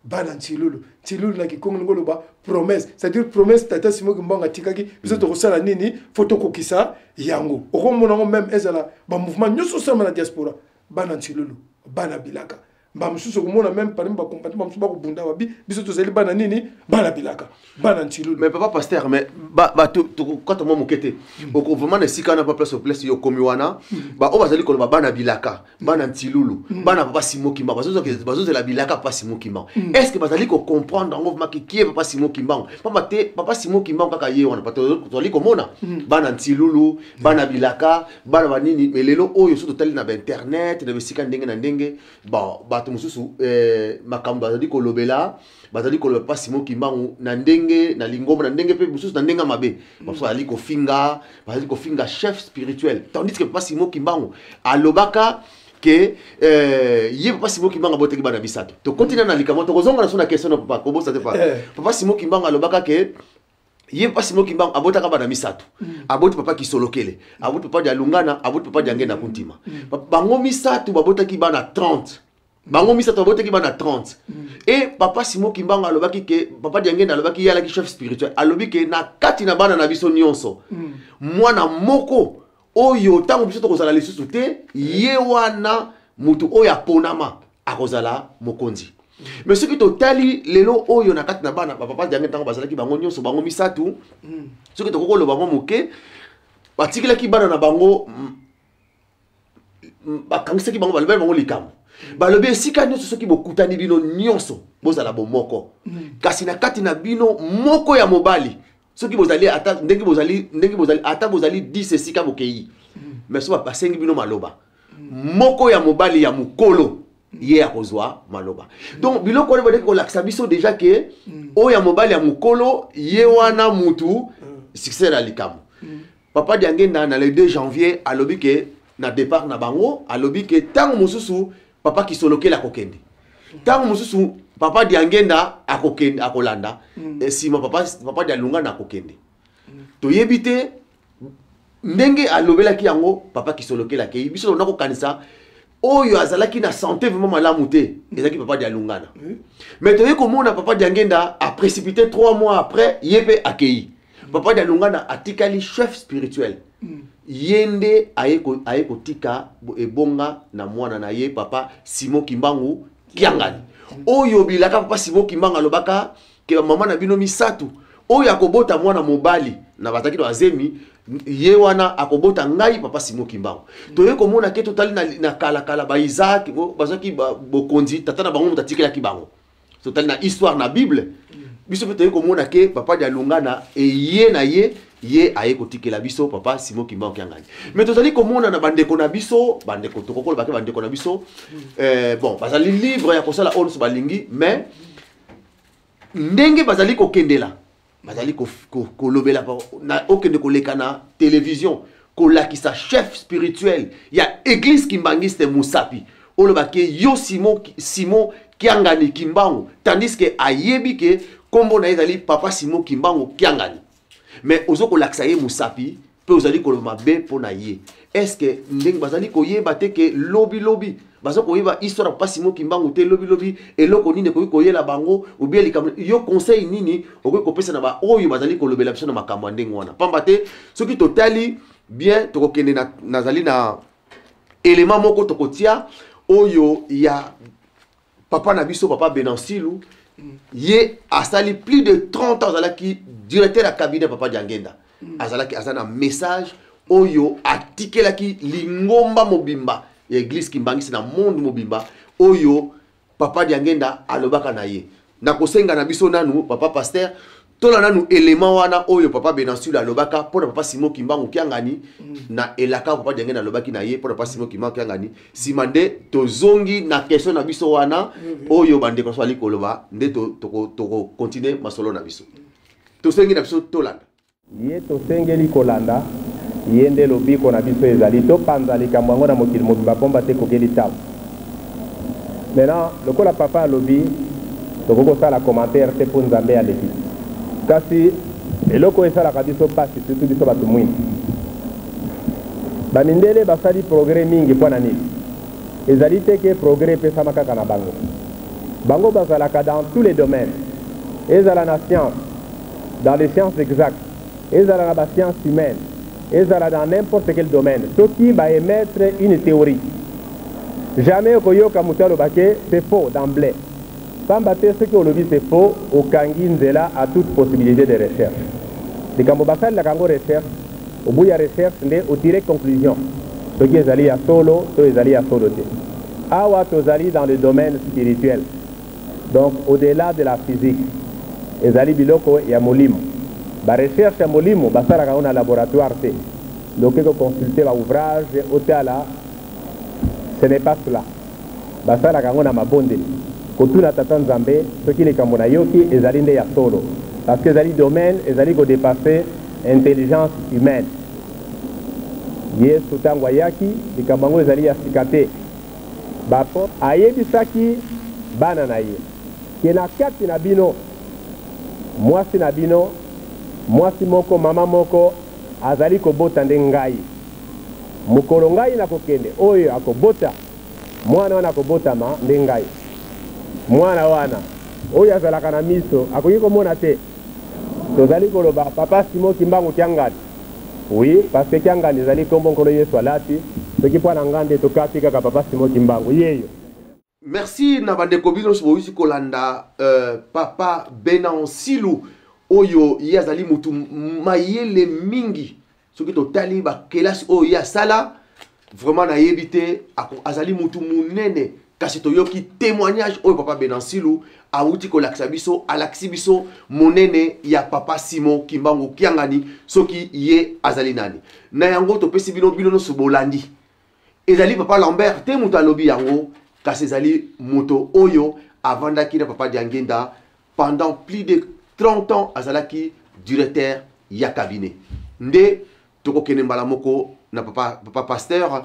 bana ntilulu. Ntilulu na kikongo lingo oloba promesse, c'est-à-dire promesse tata Simon Kimbangu atikaki biso. Tokosala nini? Fo tokokisa yango. Okomona yango même ezala bamouvement nyonso osalama na diaspora, bana ntilulu, bana bilaka. Bamosusu okomona même parmi bakompati, bamosusu bakobunda, babi biso tozali bana nini? Bana bilaka, bana ntilulu. Mais papa pasteur, mais tokokata mwa moke te, oko vraiment na esika wana, pa place yo okomi wana, baoyo bazali koloba bana bilaka, bana ntilulu, bana Papa Simon Kimbangu, bazozela bilaka Papa Simon Kimbangu, est ce que bazali kocomprendre yango vraiment kie Papa Simon Kimbangu? Pamba te Papa Simon Kimbangu kaka ye wana tozali komona bana ntilulu, bana bilaka, bana banini. Mais lelo oyo so totali na bainternet, na bisika ndenge na ndenge, bon, bato mosusu makambo bazali kolobela, bazali koloba Papa Simon Kimbangu na ndenge na lingomba, na ndenge mpe mosusu na ndenge ya mabe. Bamosusu bazali kofinga, bazali kofinga chef spirituel, tandis que Papa Simon Kimbangu alobaka ke ye Papa Simon Kimbangu abotaki bana misato. Tokontinue na likambo, tokozonga na so na question na papa, kobosa te pa. Papa Simon Kimbangu alobaka ke ye Papa Simon Kimbangu abotaka bana misato. Aboti Papa Kisolokele, aboti Papa Dialungana, aboti Papa Diangenda Kuntima. Bango misato babotaki bana 30. Bango misato babotaki bana 30. E Papa Simon Kimbangu alobaki ke Papa Diangenda alobaki, ye alaki chef spirituel, alobi ke na kati na bana na biso nyonso, mwana moko oyo ntango biso tokozala lisusu te, ye wana motu oyo aponama akozala mokonzi. Mais soki totali lelo oyo na kati na bana bapapa Diange, ntango bazalaki bango nyonso, bango misato, soki tokoki koloba mwa moke, batikelaki bana na bango, bakangisaki bango, balobeli bango likambo, balobi esika nyonso soki bokutani bino nyonso, bozala bomoko, kasi na kati na bino moko ya mobali, soki bozali ata ndenge bozali, ndenge bozali, ata bozali 10 esika bokei, mais so basengi bino maloba, moko ya mobali ya mokolo ye akozwa maloba. Donc biloko wana bandeki kolakisa biso déjà ke oyo ya mobali ya mokolo, ye wana mutu succès ya likambo. Papa Diangenda na le 2 janvier alobi ke na départ na bango, alobi ke ntango mosusu Papa Kisolokele akokende, ntango mosusu Papa Diangenda akokende, akolanda nsima Papa Dialungana akokende. Toyebi te ndenge alobelaki yango. Papa Kisolokele akei, biso tona kokanisa oyo azalaki na santé vraiment malamu te ezalaki Papa Dialungana. Mais toyei komona Papa Diangenda aprécipité 3 mois après, ye mpe akei. Papa Dialungana atikali chef spirituel. Ye nde aye kotika ebonga na mwana na ye, Papa Simon Kimbangu Kiangani, oyo bilaka Papa Simon Kimbangu alobaka ke mama na bino misato, oyo akobota mwana mobali na bazalaki na bazemi, ye wana akobota ngai Papa Simon Kimbangu. Toye komona ke totali na kalakala, ba Isaac bazwaki bokonzi, tata na bango moto atikelaki bango. Totali na histoire na Bible, biso mpe toye komona ke Papa Dialungana eye na ye, ye aye kotikela biso Papa Simon Kimbangu Kiangani. Mais tozali komona na bandeko na biso, bandeko tokokoloba ke bandeko na biso, bon, bazali libre ya kosala oyo nyonso balingi, mais ndenge bazali kokendela, bazali kolobela, okende koleka na télévision kolakisa chef spirituel ya église kimbangiste mosapi, olobaki yo Simon Kiangani Kimbangu, tandis que ayebi ke nkombo na ye ezali Papa Simon Kimbangu Kiangani, mais ozo kolakisa ye mosapi mpe ozali koloba mabe mpo na ye. Est ce que ndenge bazali koyeba te ke lobilobi baza koyeba histoire ya Papa Simon Kimbangu te, lobilobi eloko nini ekoki koyela bango? Obie likambo yo, conseil nini okoki kopesa na baoyo bazali kolobela biso na makambo ya ndenge wana? Pamba te soki totali bien, tokokende na, nazali na élément moko tokotia oyo ya papa na biso, Papa Benansilu. Ye asali plus de 30 ans, azalaki directeur ya cabinet Papa Diangenda. Azalaki, aza na message oyo atikelaki lingomba mobimba ya église Kimbanguiste na monde mobimba, oyo Papa Diangenda alobaka na ye. Nakosenga na biso nanu papa pasteur, tola nanu élément wana oyo papa Benansilu alobaka mpona papa Simon Kimbangu Kiangani, na elaka papa Diangenda alobaki na ye mpona papa Simon Kimbangu Kiangani. Nsima nde tozongi na question na biso wana oyo bandeko nyonso bali koloba, nde tokocontinue masolo na biso. Tosengi na biso tolanda. Ye tosengeli kolanda, ye nde lobiko na biso ezali. Topanza likambo yango na mokili mobimba, pomba te ekokeli ntango. Maintenant, lokola papa alobi, tokoki kosala commentaire te mpo Nzambe aleki. Kasi eloko oyo esalaka biso mpasi, surtout biso bato mwindu, bamindele basali progrès mingi. Mpo na nini? Ezali te ke progrès epesama kaka na bango. Bango bazalaka dans tous les domaines, ezala na science, dans les sciences exactes, ezala na basciences humaines, ezala dans n'importe quel domaine. Soki baémettre une théorie, jamais okoyoka moto aloba ke c'est faux d'emblée, pamba te soki olobi c'est faux, okangi nzela à toute possibilité de recherche. Likambo basalelaka yango recherche, au bout ya recherche nde otire conclusion soki ezali ya solo to ezali ya solo te. Awa tozali dans le domaine spirituel, donc au-delà de la physique, ezali biloko ya molimo. Barecherche ya molimo basalaka yango na laboratoire te. Doke koconsulte baouvrage, otala, ce n'est pas cela. Basalaka yango na mabondeli, kotuna tata Nzambe soki likambo nayoki ezali nde ya solo, parce que ezali domaine ezali kodépasser intelligence humaine. Yesu ntango ayaki, likambo yango ezali ya sika te. Bapo ayebisaki bana na ye ke na kati na bino, mwasi na bino, mwasi moko, mama moko azali kobota nde ngai. Mokolo ngai nakokende, oyo akobota mwana wana akobotama nde ngai. Mwana wana oyo azalaka na miso akoki komona te. Tozali koloba papa Simon Kimbangu Kiangani, oui, parce que Kiangani ezali nkombo Nkolo Yesu alati. Soki mpo na nga nde tokati kaka papa Simon Kimbangu yeyo. Merci na bandeko bino nyonso boyuti kolanda papa Benansilu oyo ye azali mutu mayele mingi. Soki totali bakelasi oyo ye asala, vraiment nayebi te, azali mutu munene. Kasi toyoki témoignage oyo papa Benansilu awuti kolakisa biso, alakisi biso monene ya papa Simon Kimbangu Kiangani, soki ye azali nani. Na yango topesi bino, bino nyonso bolandi, ezali papa Lambert te moto alobi yango, kasi ezali moto oyo avandaki na papa Diangenda pendant plus de 30 ans, azalaki directeur ya cabinet. Nde tokokende mbala moko na papa pasteur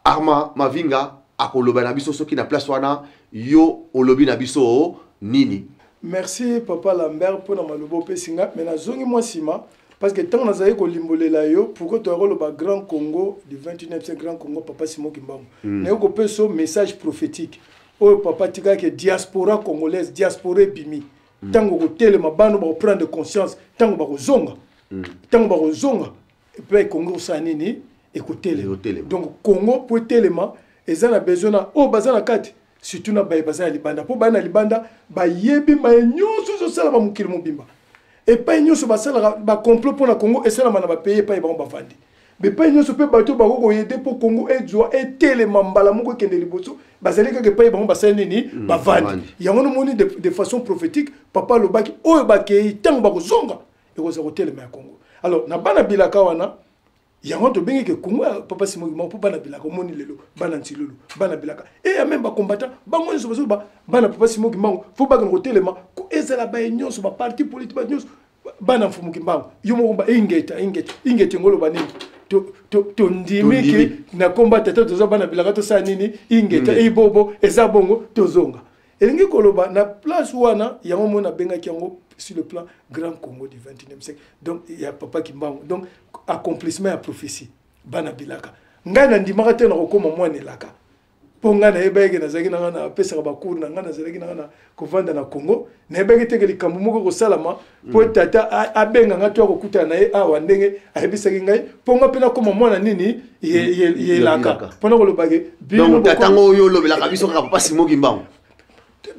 Armand Mavinga, akoloba na biso soki na place wana yo olobi na biso nini. Merci papa Lambert mpona maloba opesi nga, mais nazongi mwa nsima, parce que ntango nazali kolimbolela yo pourquoi toya koloba Grand Congo du 21e siècle, Grand Congo papa Simon Kimbangu, naye kopesa yo message prophétique oyo papa atikaki: diaspora congolaise, diaspora ebimi. Ntango kotelema, bana bakoprendre conscience, ntango bakozonga, ntango bakozonga mpe Congo kosala nini? Ekotelema. Ekotelema. Donc Congo po etelema, eza na besoin na oyo baza na kati, surtout na baye baza na libanda, mpo baye na libanda bayebi maye nyonso ezosalama mokili mobimba. Epai nyonso basalaka bacomplot mpo na Congo esalama na bapays epai bango bavandi, bepai nyonso mpe bato bako koaider mpo Congo ezwa etelema mbala moko, ekende liboso, bazali kaka epai bango basali nini? Bavandi. Bavandi. Yango nomoni de façon prophétique, papa alobaki oyo bakei, ntango bakozonga, ekozala kotelema ya Congo. Alors na bana bilaka wana, yango tobengeki Congo ya papa Simon Kimbangu, mpo bana bilaka, omoni lelo bana Ntilulu, bana bilaka eya, même bacombattant, bango nyonso bazoba bana papa Simon Kimbangu. Fo bakende kotelema ko ezala baye nyonso, baparti politique, bato nyonso bana mfumu Kimbangu. Yo moko ba ingeta, ingeta, ingeta, ngoloba nini? Tondimi ke Tondimi. na komba tata toza bana bilaka, tosala nini? Ingeta. Ibobo eza bongo, tozonga. Elingi koloba na place wana, yango mona abengaki yango sur le plan Grand Congo du 21e siècle, donc ya papa Kimbangu, donc accomplissement ya prophétie. Bana bilaka, ngai nandimaka te na kokóma mwana elaka, mpo ngai nayebaki nazalaki na ngai napesaka bacours na ngai, nazalaki na ngai na kovanda na Congo, nayebaki teke likambo moko kosalama mpo tata abenga ngai to akokutana na ye awa ndenge ayebisaki ngai, mpo ngai mpe nakóma mwana nini? Yelaka. Yelaka. Mpona kolobake bino Donc tata ngo oyo olobelaka biso kaka papa Simon Kimbangu.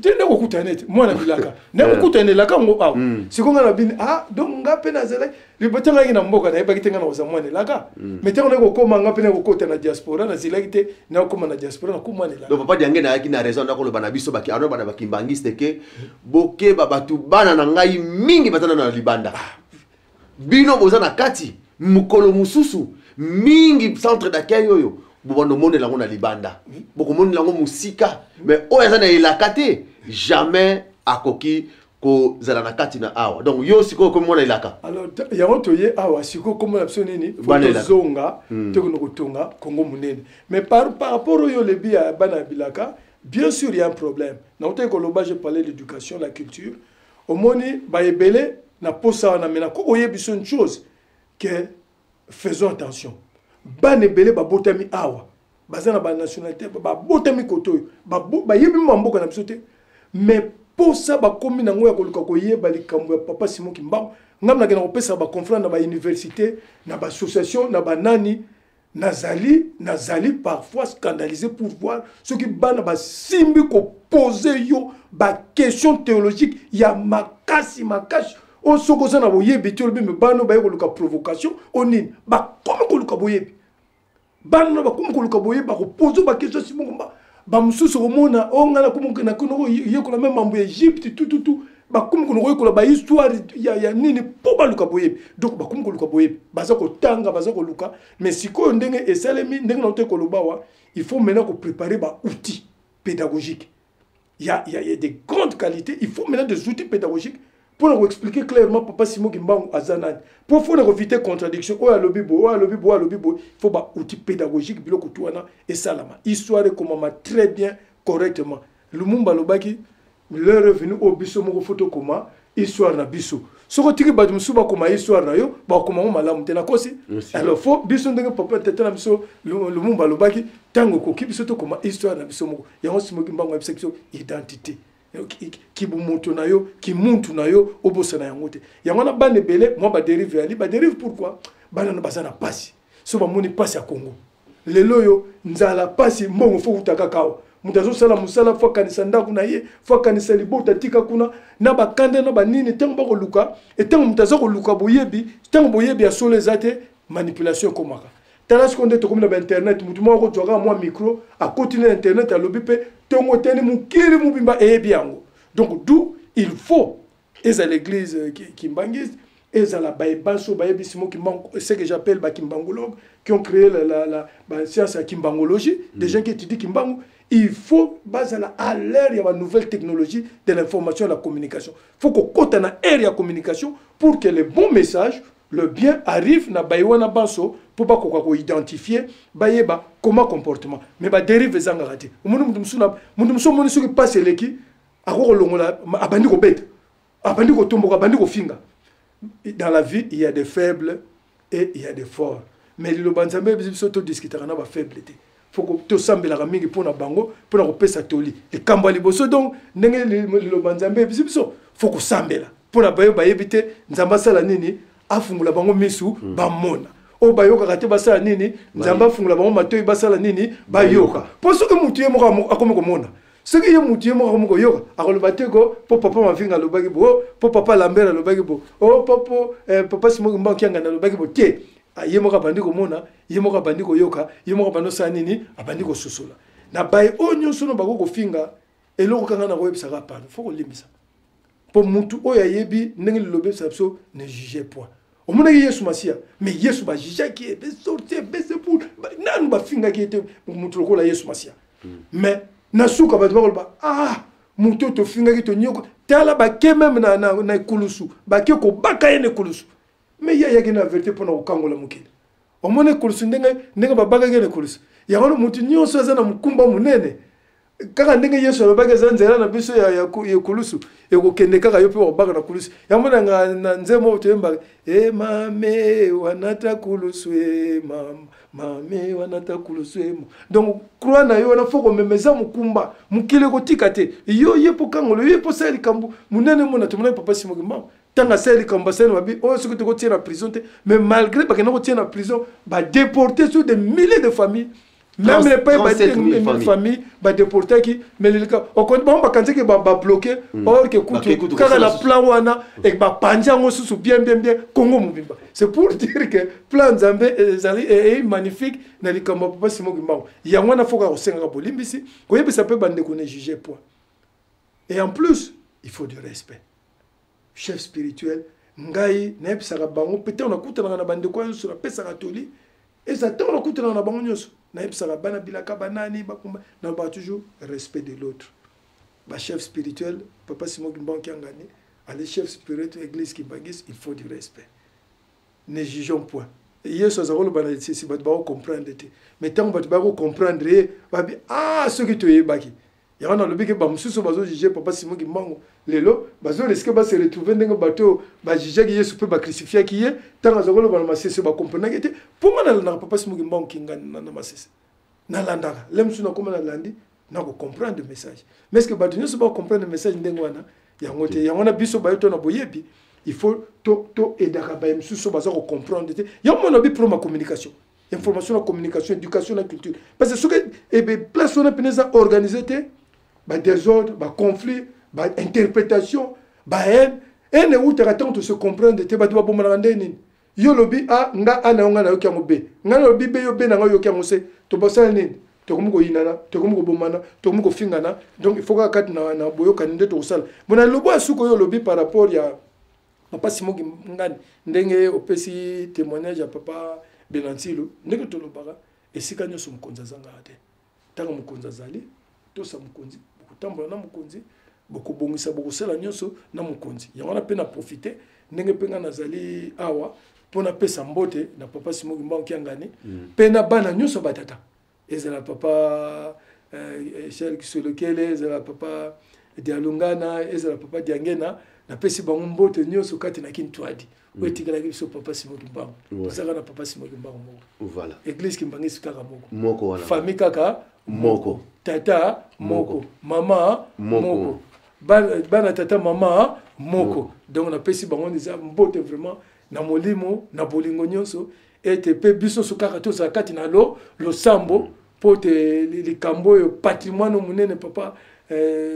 Te, nde kokutana neti mwana bilaka, nde kokutana elaka yango awa. Sikoyo nga na bini, ah, donc nga mpe nazalaki liboto ngaki na mboka, nayebaki te nga na kozala mwana elaka. Mais ntango naye kokóma, nga mpe naye kokota na diaspora, nazelaki te nakóma na diaspora, nakóma mwana elaka. Donc papa Diange nayaki na raison, ndakoloba na biso baki ano bana bakimbangiste ke bokeba, bato bana na ngai mingi baza nano na libanda, bino boza na kati. Mokolo mosusu mingi centre d'accueil oyo bobanda omonela yango na libanda, bokomonela yango mosika, mais oyo aza na elaka te, jamais akoki kozala na kati na awa. Donc yo sikoyo okomi mwana elaka. Alors yango toye awa sikoyo, komona biso nini? Fo Bana elaka. Tozonga, tokende kotonga Kongo monene. Mais par rapport oyo olobi ya bana ya bilaka, bien sûr, il y a un problème. Nautaki koloba, je parlais l'éducation, la culture. Omoni baebele na posa wana, mais nakoki koyebi biso une chose que faisons attention. Bana ebele babotami awa, baza na banationalité, babotami kote oyo, bayebi mwa mboka na biso te, mais posa bakomi nango ya koluka koyeba likambo ya papa Simon Kimbangu. Ngai nakenda kopesa baconférence na bauniversité, na baassociation, na banani. Nazali parfois scandalisé pour voir soki bana basimbi kopose yo baquestion théologique ya makasi makasi oyo soki oza na boyebi te, olobi me bana baye koluka provocation o nini. Bakomi koluka boyebi, bana na bakomi koluka boyebi, bakopose baquestion Simon. Bamosusu komona o ngai nakona koyekola me mambo ya Egypte, tututu, bakomi kona koyekola bahistoire ya nini mpo baluka boyebi. Donc bakomi koluka boyebi, baza kotanga, baza koluka. Mais sikoyo ndenge esalemi, ndenge na te koloba wa, il faut maintenant kopréparer baoutil pédagogique. Il y a des grandes qualités. Il faut maintenant des outils pédagogiques pour nous expliquer clairement papa Simon Kimbangu aza nani, po faut na éviter contradiction, oyo alobi boye, oyo alobi boye, oyo alobi boye. Il faut ba outil pédagogique, biloko tu wana esalama, histoire ekomama très bien, correctement. Lumumba alobaki: l'heure est venue oyo biso moko fo tokoma histoire na biso. Soki otiki bato mosusu bakoma histoire na yo, bakoma ngo malamu te. Nakosi? Alors fo biso, ndenge papa tata na biso Lumumba alobaki, ntango ekoki biso tokoma histoire na biso moko. Yango Simon Kimbangu ayebisaki biso identité, kibumoto na yo, kimuntu na yo, obosana yango te. Yango wana bana ebele mwa badérive yali badérive. Pourquoi? Bana na baza na pasi. So bamoni pasi ya Congo lelo oyo, nzala, pasi, mbongo fo wuta kaka awa. Moto azosala mosala, fo akanisa ndako na ye, fo akanisa libota tika kuna na bakanda na banini. Ntango bakoluka, etango moto aza koluka boyebi, ntango boyebi ya solo eza te, manipulation ekomaka. Tala sikoyo nde tokomi na bainternet, motu moko akozwaka mwa micro, akoti na internet, alobi mpe ntongo teni, mokili mobimba eyebi yango. Donc d'où il faut ezala église kimbangiste, ezala bayebanso bayebi Simon Kimbangu, ce que j'appelle bakimbangologue, qui ont créé la science ya kimbangologie, des gens qui étudient Kimbangu. Il faut bazala à l'ère ya banouvelle technologie de l'information et de la communication. Faut kokota na ère ya communication pour que le bon message, le bien arrive na baye wana banso, mpo bakoka koidentifier, bayeba comment comportement. Mais badérive ezangaka te. Omoni moto mosusu, moto mosusu omoni soki mpasi eleki, akoki kolongola, abandi kobeta, abandi kotomboka, abandi kofinga. Dans la vie, il y a des faibles et il y a des forts, mais liloba Nzambe biso todiskutaka na bafaible te. Faut tosambelaka mingi mpona bango, mpona kopesa toli likambo ya liboso. Donc ndenge liloba Nzambe ebisi biso, faut kosambela mpona bayo bayebi te. Nzambe asala nini? Afungola bango misu, bamona. Oyo bayokaka te, basala nini? Nzambe afungola bango matoi, basala nini? Bayoka. Mpo soki mutu ye moko akomi komona, soki ye mutu ye moko akomi koyoka, akoloba te ko mpo papa Mavinga alobaki bo, mpo papa Lambert alobaki bo, o popo papa Simon Kimbangu Kiangani alobaki bo te. Ye moko abandi komona, ye moko abandi koyoka, ye moko abandi osala nini? Abandi kososola. Na baye oyo nyonso no bako kofinga, eloko kanga na koyebisaka, pardon, fo kolimbisa, mpo mutu oyo ayebi ndenge liloba ebisa biso: ne juge point. Omonaki Yesu Masiya, mais Yesu bajugeaki ye, besortie besepul, nanu bafingaki ye te mutu lokola Yesu Masiya. Mais na suka bato bakoloba: ah, mutu oyo tofingaki, tonyoko, tala bake meme na ekulusu, bake kobaka ye na ekulusu. Mais ye ayaki na vérité mpona kokangola mokili. Omoni ekulusu, ndenge babakaki ye na ekulusu. Yango wana motu nyonso aza na mokumba monene, kaka ndenge Yesu alobaki eza nzela na biso ya ekulusu, ekokende kaka yo mpe bakobaka na kulusu. Yango nanga na nzembo oyo toyembaka: e mame wana ta kulusu, e mame wana ta kulusu e. Donc croix na yo wana fo komema, eza mokumba. Mokili ekotika te. Yo ye mpo kangolo ye mpo sala likambo monene. Mona, tomonaki papa Simon Kimbangu, ntango asali likambo, asali mabe oyo, soki tokotia na prison te. Mais malgré bakenda kotia na prison, badéporté sur des milliers de familles. Même les pays ba famille badeportaki, mais leleka okondi bango bakanisaki babloke, or ke kutu kaka na plan wana e bapanzi yango susu bien bien bien Congo mobimba. C'est pour dire que plan Nzambe ezali ei magnifique na likambo ya papa Simon Kimbangu. Yango wana foka kosengaka bolimbisi, koyebisa mpe bandeko ne juge point. Et en plus, il faut du respect. Chef spirituel, ngai nayebisaka bango mpe ntango nakutanaka na bandeko nyonso, napesaka toli. Eza ntango nakutanaka na bango nyonso, nayebisaka bana bilaka banani bakumba, nalobaka toujours respect de l'autre. Bachef spirituel, papa Simon Kimbangu Kiangani ale chef spirituel église kimbanguiste, il faut du respect. Ne jugeons point. Yesu aza koloba na lisisi, bato bakocomprendre te, mais ntango bato bakocomprendre ye, babi ah, soki toyebaki yango. Nalobi ke bamosusu bazojuge papa Simon Kimbangu lelo, bazoriske base retrouve ndenge bato oyo bajugaki Yesu mpe bakrucifiaki ye. Ntango aza koloba na masese, bakomprenaki te. Mpo nga nalandaka papa Simon Kimbangu Kingani na masese, nalandaka le mosusu, nakoma nalandi, nakocomprendre message. Mais ce que bato nyonso bakocomprendre message ndenge wana yango te. Yango wana biso bayo to na boyebi, il faut to aidaka baye mosusu baza kocomprendre te. Yango mona bi pro ma communication, information na communication, éducation na culture, parce que soki ebe place wana mpena eza organisé te, badésordre, baconflit, bainterprétation, bahaine. Haine eutaka ntango tose comprendre te. Bato babomanaka nde nini? Yo lobi a, nga a na yo, nga nayoki yango b, nga nalobi b, yo b na nga oyoki yango c, tobosala nini? Tokomi koyinana, tokomi kobomana, tokomi kofingana. Donc il faut kaka kati na boyokani nde tokosala. Bon, na lobo ya suka oyo olobi par rapport ya papa Simon Ngani, ndenge opesi témoignage ya papa Benantilu, ndenge tolobaka esika nyonso, mokonzi azangaka te. Ntango mokonzi azali, tosa mokonzi, bokotambola na mokonzi, bokobongisa, bokosala nyonso na mokonzi. Yango wana mpe na profite ndenge mpe ngai nazali awa mpo napesa mbote na papa Simon Kimbangu Kiangani mpe na bana nyonso batata, ezala papa Charles Kisolokele, ezala papa Dialungana, ezala papa Diangena. Napesi bango mbote nyonso kati na Kintwadi oyo etikalaki biso papa Simon Kimbangu. Tozalaka na papa Simon Kimbangu moko. Église kimbanguiste kaka moko. Moko wana. Famille kaka moko. Tata moko, mama moko, bana tata mama moko. Donc napesi bango eza mbote vraiment na molimo na bolingo nyonso, ete mpe biso so kaka tozala kati na lo losambo mpo te likambo oyo, patrimoine monene papa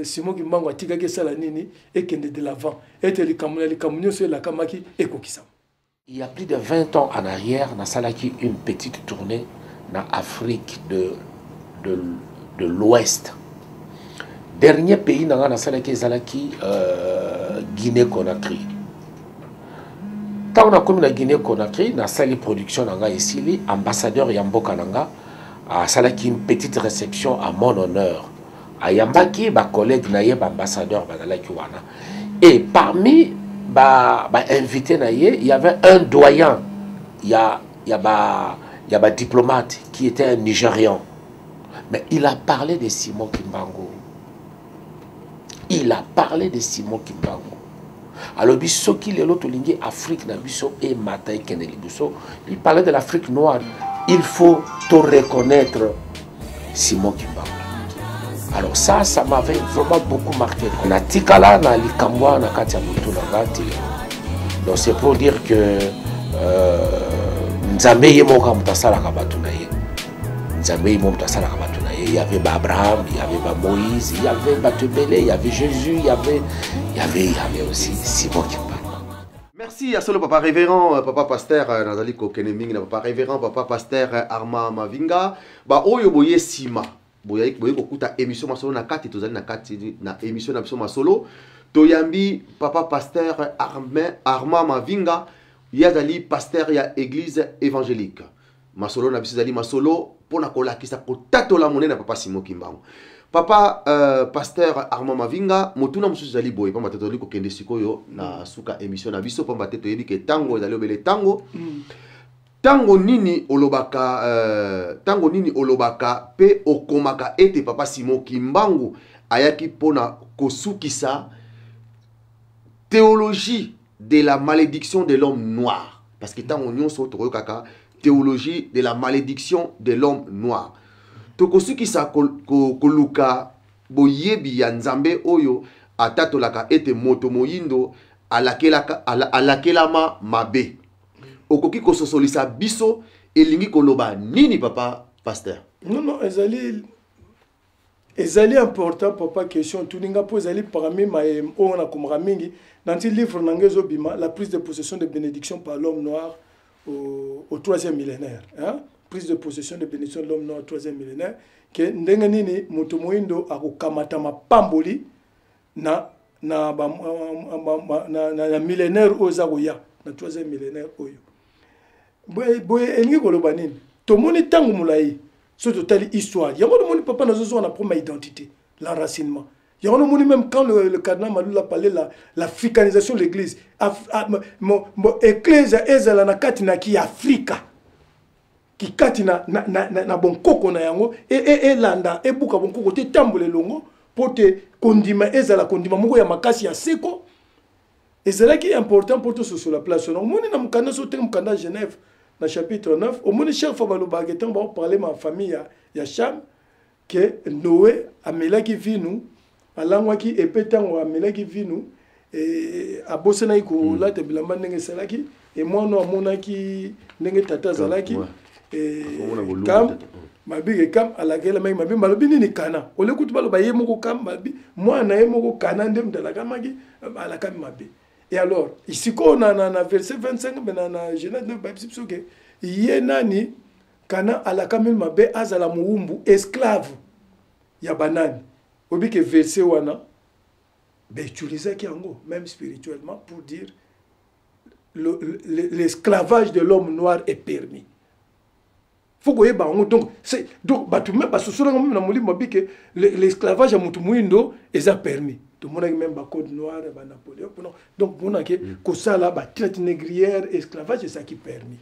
Simon Kimbangu atikaki, esala nini? Ekende de l'avant, ete likambo na likambo nyonso elakamaki ekokisama. Il y a plus de 20 ans en arrière, nasalaki une petite tournée en Afrique de l'Ouest. Dernier pays na nga nasalaki ezalaki Guinée-Conakry. Ntango nakomi na Guinée-Conakry, nasali production na ngai esili, ambassadeur ya mboka na nga asalaki une petite réception à mon honneur. Ayambaki bacollègue na ye baambassadeur bazalaki wana, et parmi ba invité na ye, il y avait un doyen ya ba diplomate qui était un Nigérian. Mais il a parlé de Simon Kimbangu, il a parlé de Simon Kimbangu. Alobi soki lelo tolingi Afrique na biso emata, ekende liboso, il parlait de l'Afrique noire, il faut to reconnaître Simon Kimbangu. Alors ça m'avait vraiment beaucoup marqué. Natikala na likambo wana na kati ya motu na nga te. Donc c'est pour dire que Nzambe ye moko moto asalaka bato na ye, Nzambe ye moko moto asalaka bato na ye. Il y avait ba Abraham, il y avait ba Moïse, il y avait bato ebele, il y avait Jésus, il y avait aussi Simon Kimbangu. Merci à solo papa révérend, papa pasteur, nazali kokene mingi na papa révérend, papa pasteur Arma Mavinga. Ba oyo boye sima, boye boye kokuta émission masolo na kati, tozali na kati na émission na biso masolo. Toyambi papa pasteur Arma Mavinga, ye azali pasteur ya église évangélique. Masolo na biso ezali masolo mpona kolakisa kotatola monene ya papa Simon Kimbangu. Papa pasteur Armand Mavinga, motuna mosusu ezali boye, pamba te tozali kokende sikoyo na suka émission na biso, pamba te toyebi ke ntango ezali obele ntango. Ntango nini olobaka, ntango nini olobaka mpe okomaka ete papa Simon Kimbangu ayaki mpona kosukisa théologie de la malédiction de l'homme noir? Parce que ntango nyonso tokoyokaka théologie de la malédiction de l'homme noir, tokosukisa koluka boyebi ya Nzambe oyo atatolaka ete moto moyindo alakelama mabe. Okoki kososolisa biso elingi koloba nini, papa pasteur? Non, non, ezali ezali important, papa. Question otuni nga mpo ezali parmi maye oyo nakomaka mingi na nti livre na ngai ezobima, La prise de possession de bénédiction par l'homme noir au troisième millénaire, hein? Prise de possession de bénédiction de l'homme noir au troisième millénaire, ke ndenge nini moto moyindo akokamata mapamboli na millénaire oyo eza koya, na troisième millénaire oyo. Boye boye elingi koloba nini? Tomoni ntango molai, soki totali histoire yango, tomoni, papa, nazozonga na problème ya identité, l'enracinement. Yango nomoni, même quand le cardinal Malula parlait l'africanisation de l'église, église ezala na kati na ki Afrika, kikati na bonkoko na yango, elanda ebuka bonkoko te, etambola elongo mpo te kondima ezala kondima moko ya makasi ya seko. Ezalaki important mpo tososola place wana. Omoni na mokanda, so otenge mokanda ya Genève na chapitre 9, omoni chaque fois balobaka, ntango baoparle ma famille ya Cham, ke Noé amelaki vinu, alangwaki, epe ntango amelaki vinu, abosanaki kolata bilamba ndenge esalaki, e mwana amonaki ndenge tata azalaki. Kam mabike, Kam alakelamaki mabe. Balobi nini? Kana ole kutu baloba ye moko Kam, babi mwana na ye moko Kana nde moto alakamaki, alakami mabe. Et alors sikoyo na verset 25 mpe na Genèse 9, bayebisi biso ke ye nani, Kana, alakami mabe, azala mowumbu, esclave ya banani. Oyebi ke verset wana bautilisaki yango même spirituellement pour dire l'esclavage de l'homme noir est permis. Faut koyeba yango. Donc donc bato même basosolanga même na molimo babi ke l'esclavage ya motu moyindo eza permis. Tomonaki même bacode noir ya baNapoléon mpona, donc monaki kosala batraite négrière, esclavage ezalaki permis.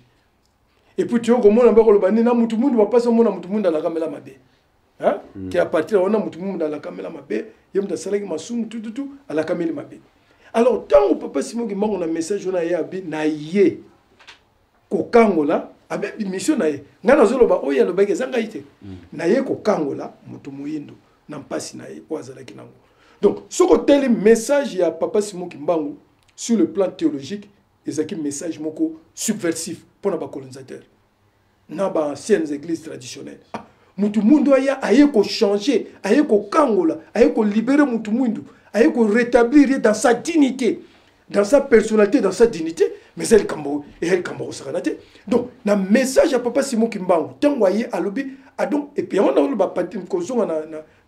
Et puis toyo komona bakoloba nini na mutu mundu, bapasi omona mutu mundu alakamela mabe, hein? Ke à partir wana mutu mundu alakamela mabe, ye mutu asalaki masumu tututu, alakameli mabe. Alors ntango papa Simon Kimbangu na message wana ye abi na ye kokangola, abebi mission na ye, ngai nazoloba oyo alobaki eza ngai te, na ye kokangola moto moyindo na mpasi na ye oyo azalaki nango. Donc soki oteli message ya papa Simon Kimbangu sur le plan théologique, ezalaki message moko subversif mpona bacolonisateur na baanciennes églises traditionnelles. Ah, mutu mwindu aya, aye kochanger, aye kokangola, aye kolibérer mutu mwindu, aye korétablir ye dans sa dignité, dans sa personnalité, dans sa dignité. Mais eza likambo, eya likambo akosakana te. Donc na message ya papa Simon Kimbangu, ntango aye alobi donc, et puis yango naoloba kozonga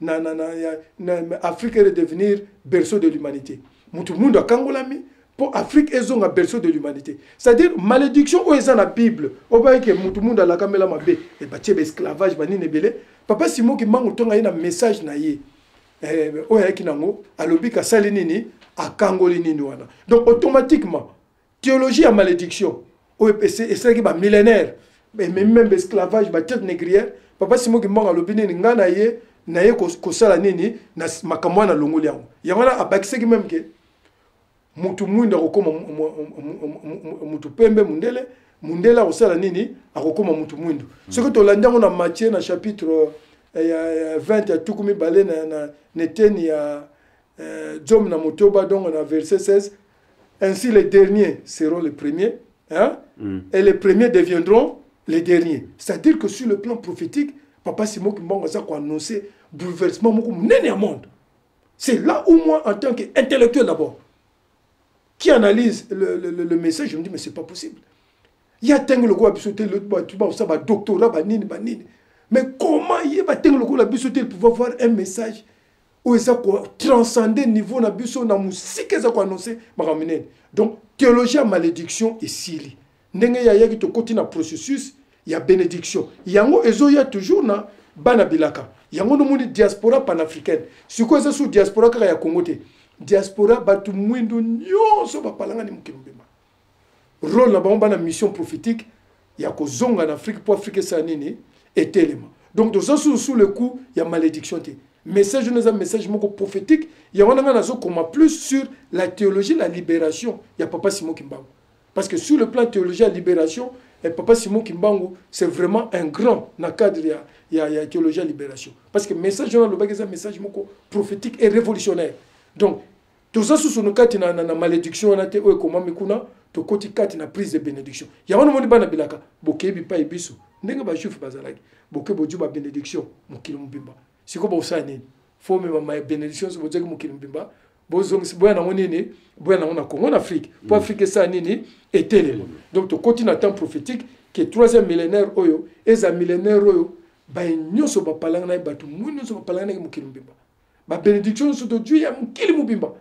na Afrique redevenir berceau de l'humanité, mutu mwindu akangolami mpo Afrique ezonga berceau de l'humanité, c'est-à-dire malédiction oyo eza na Bible, oyo bayeke mutu mundu alakamela mabe, e batie baesclavage, banini ebele. Papa Simon Kimbangu, ntongo aye na message na ye, oyo ayaki nango, alobi kasali nini, akangoli nini wana. Donc automatiquement théologie ya malédiction oyo esalaki bamillénaire, ememi même esclavage, batraite négrière, papa Simon Kimbangu alobi nini? Ngai na ye, na ye kosala nini na makambo wana? Alongoli yango. Yango wana abakisaki même ke mutu mwindu akokoma mutu pembe, mundele, mundele akosala nini? Akokoma mutu mwindu. Soki tolandi yango na Matthieu na chapitre ya 20, ya 20 na eteni ya 16, donc na verset 16, ainsi les derniers seront les premiers, hein? Et les premiers deviendront les derniers. C'est-à-dire que sur le plan prophétique, papa Simon Kimbangu aza koannoncer bouleversement moko monene ya monde. C'est là où moi, en tant qu'intellectuel d'abord, qui analyse le message, je me dis, mais c'est pas possible. Il y a tango lokola biso te, tu vas ça, doctorat, banini banini, mais comment il y a tango lokola biso te pouvoir voir un message oyo eza kotranscender niveau na biso na mosika, eza koannoncer makambo minene? Donc théologie ya malédiction esili ndenge yayaki, tokoti na processus ya bénédiction. Yango ezoya toujours na bana bilaka. Yango nomoni diaspora panafricaine sikoyo eza su diaspora kaka ya Congo te, diaspora bato mwindu nyonso bapalangani mokili mobimba. Rôle na bango, bana mission prophétique ya kozonga na Afrique mpo Afrique esala nini? Etelema. Donc toza susu sous le coup ya malédiction te. Message wana eza message moko prophétique. Yango wana ngai nazokoma plus sur la théologie, la libération ya papa Simon Kimbangu, parce que sur le plan théologie ya libération, et papa Simon Kimbangu, c'est vraiment un grand na cadre ya théologie ya libération, parce que message wana alobaki eza message moko prophétique et révolutionnaire. Donc toza susu no kati na malédiction wana te oyo ekomami kuna, tokoti kati na prise de bénédiction. Yango namoni bana bilaka bokei bipai biso ndenge bajuif bazalaki. Boke bozwi babénédiction mokili mobimba. Sikoyo bosala nini? Fo omema ma bénédiction nyonso bozwaki mokili mobimba, bozongisi, boya nango nini? Boya nango na Congo, na Afrique, mpo Afrique esala nini? Etelema. Donc tokoti na temps prophétique ke troisième millénaire oyo eza millénaire oyo baye nyonso bapalanganaki, bato moi nyonso bapalanganaki mokili mobimba, babénédiction nyonso tozwi ya mokili mobimba,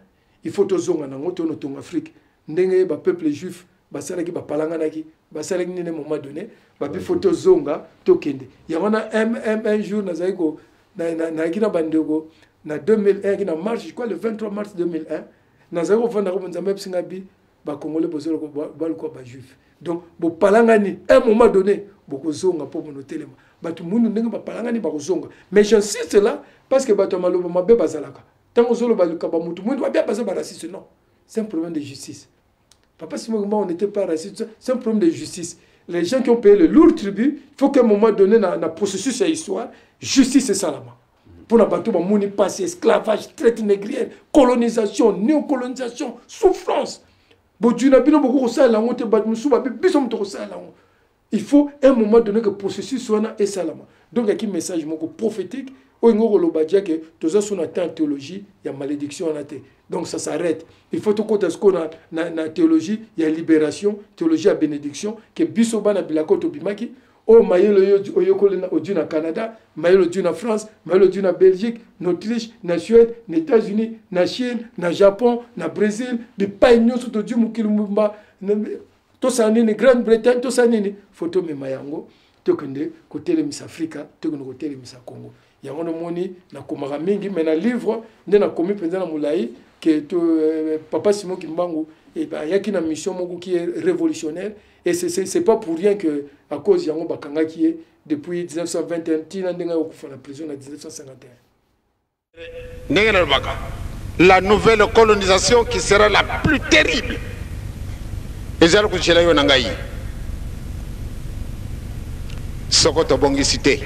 il faut tozonga nango, tono tonga Afrique ndenge bapeuple juif basalaki, bapalanganaki, basalaki nini? Moment donné babi faut tozonga, tokende yango. Na un jour nazalaki ko nayaki na bandeko na 2001 na mars, je crois le 23 mars 2001, nazalaki kofanda ko Nzambe abisinga bi Bacongolais bozalukwa bajuif, donc bopalangani, un moment donné bokozonga mpo bonotelema. Bato mundu ndenge bapalangani bakozonga. Mais j'insiste là parce que bato ya maloba mabe bazalaka. Ntango ozoloba luka bamutu mwindu babia baza baraciste, non, c'est un problème de justice. Papa Simon, on n'était pas raciste, c'est un problème de justice. Les gens qui ont payé le lourd tribut, il faut qu'à un moment donné, dans le processus ya histoire, justice esalama mpona bato bamoni mpasi: esclavage, traite négrière, colonisation, néocolonisation, souffrance. Bozwi na bino, bokoki kosalela yango te. Bato mosusu babi biso moto kosalela yango. Il faut un moment donné que processus wana esalama. Donc yaki message moko prophétique oyo ngo koloba dia ke toza so na temps théologie ya malédiction wana te. Donc ça s'arrête. Il faut tokota sikoyo na théologie ya libération, théologie ya bénédiction, ke biso bana bilaka oyo tobimaki, oyo mayele oyo oyekoli ozwi na Canada, mayele ozwi na France, mayele ozwi na Belgique, na Autriche, na Suède, na États-Unis, na Chine, na Japon, na Brésil, bipai nyonso tozwi mokili mobimba, tosala nini? Grande Bretagne, tosala nini? Fo tomema yango, tokende kotelemisa Afrika, tokende kotelemisa Congo. Yango nomoni nakomaka mingi, mais na livre nde nakomi mpenza na molai ke to, papa Simon Kimbangu ayaki na mission moko qui est révolutionnaire, et c'est pas pour rien que à cause yango bakangaki ye depuis 1921 ntina ndenge akokufa na prison na 1951. Ndenge nalobaka, la nouvelle colonisation qui sera la plus terrible ezali kozela yo na ngai soko tobongisi te.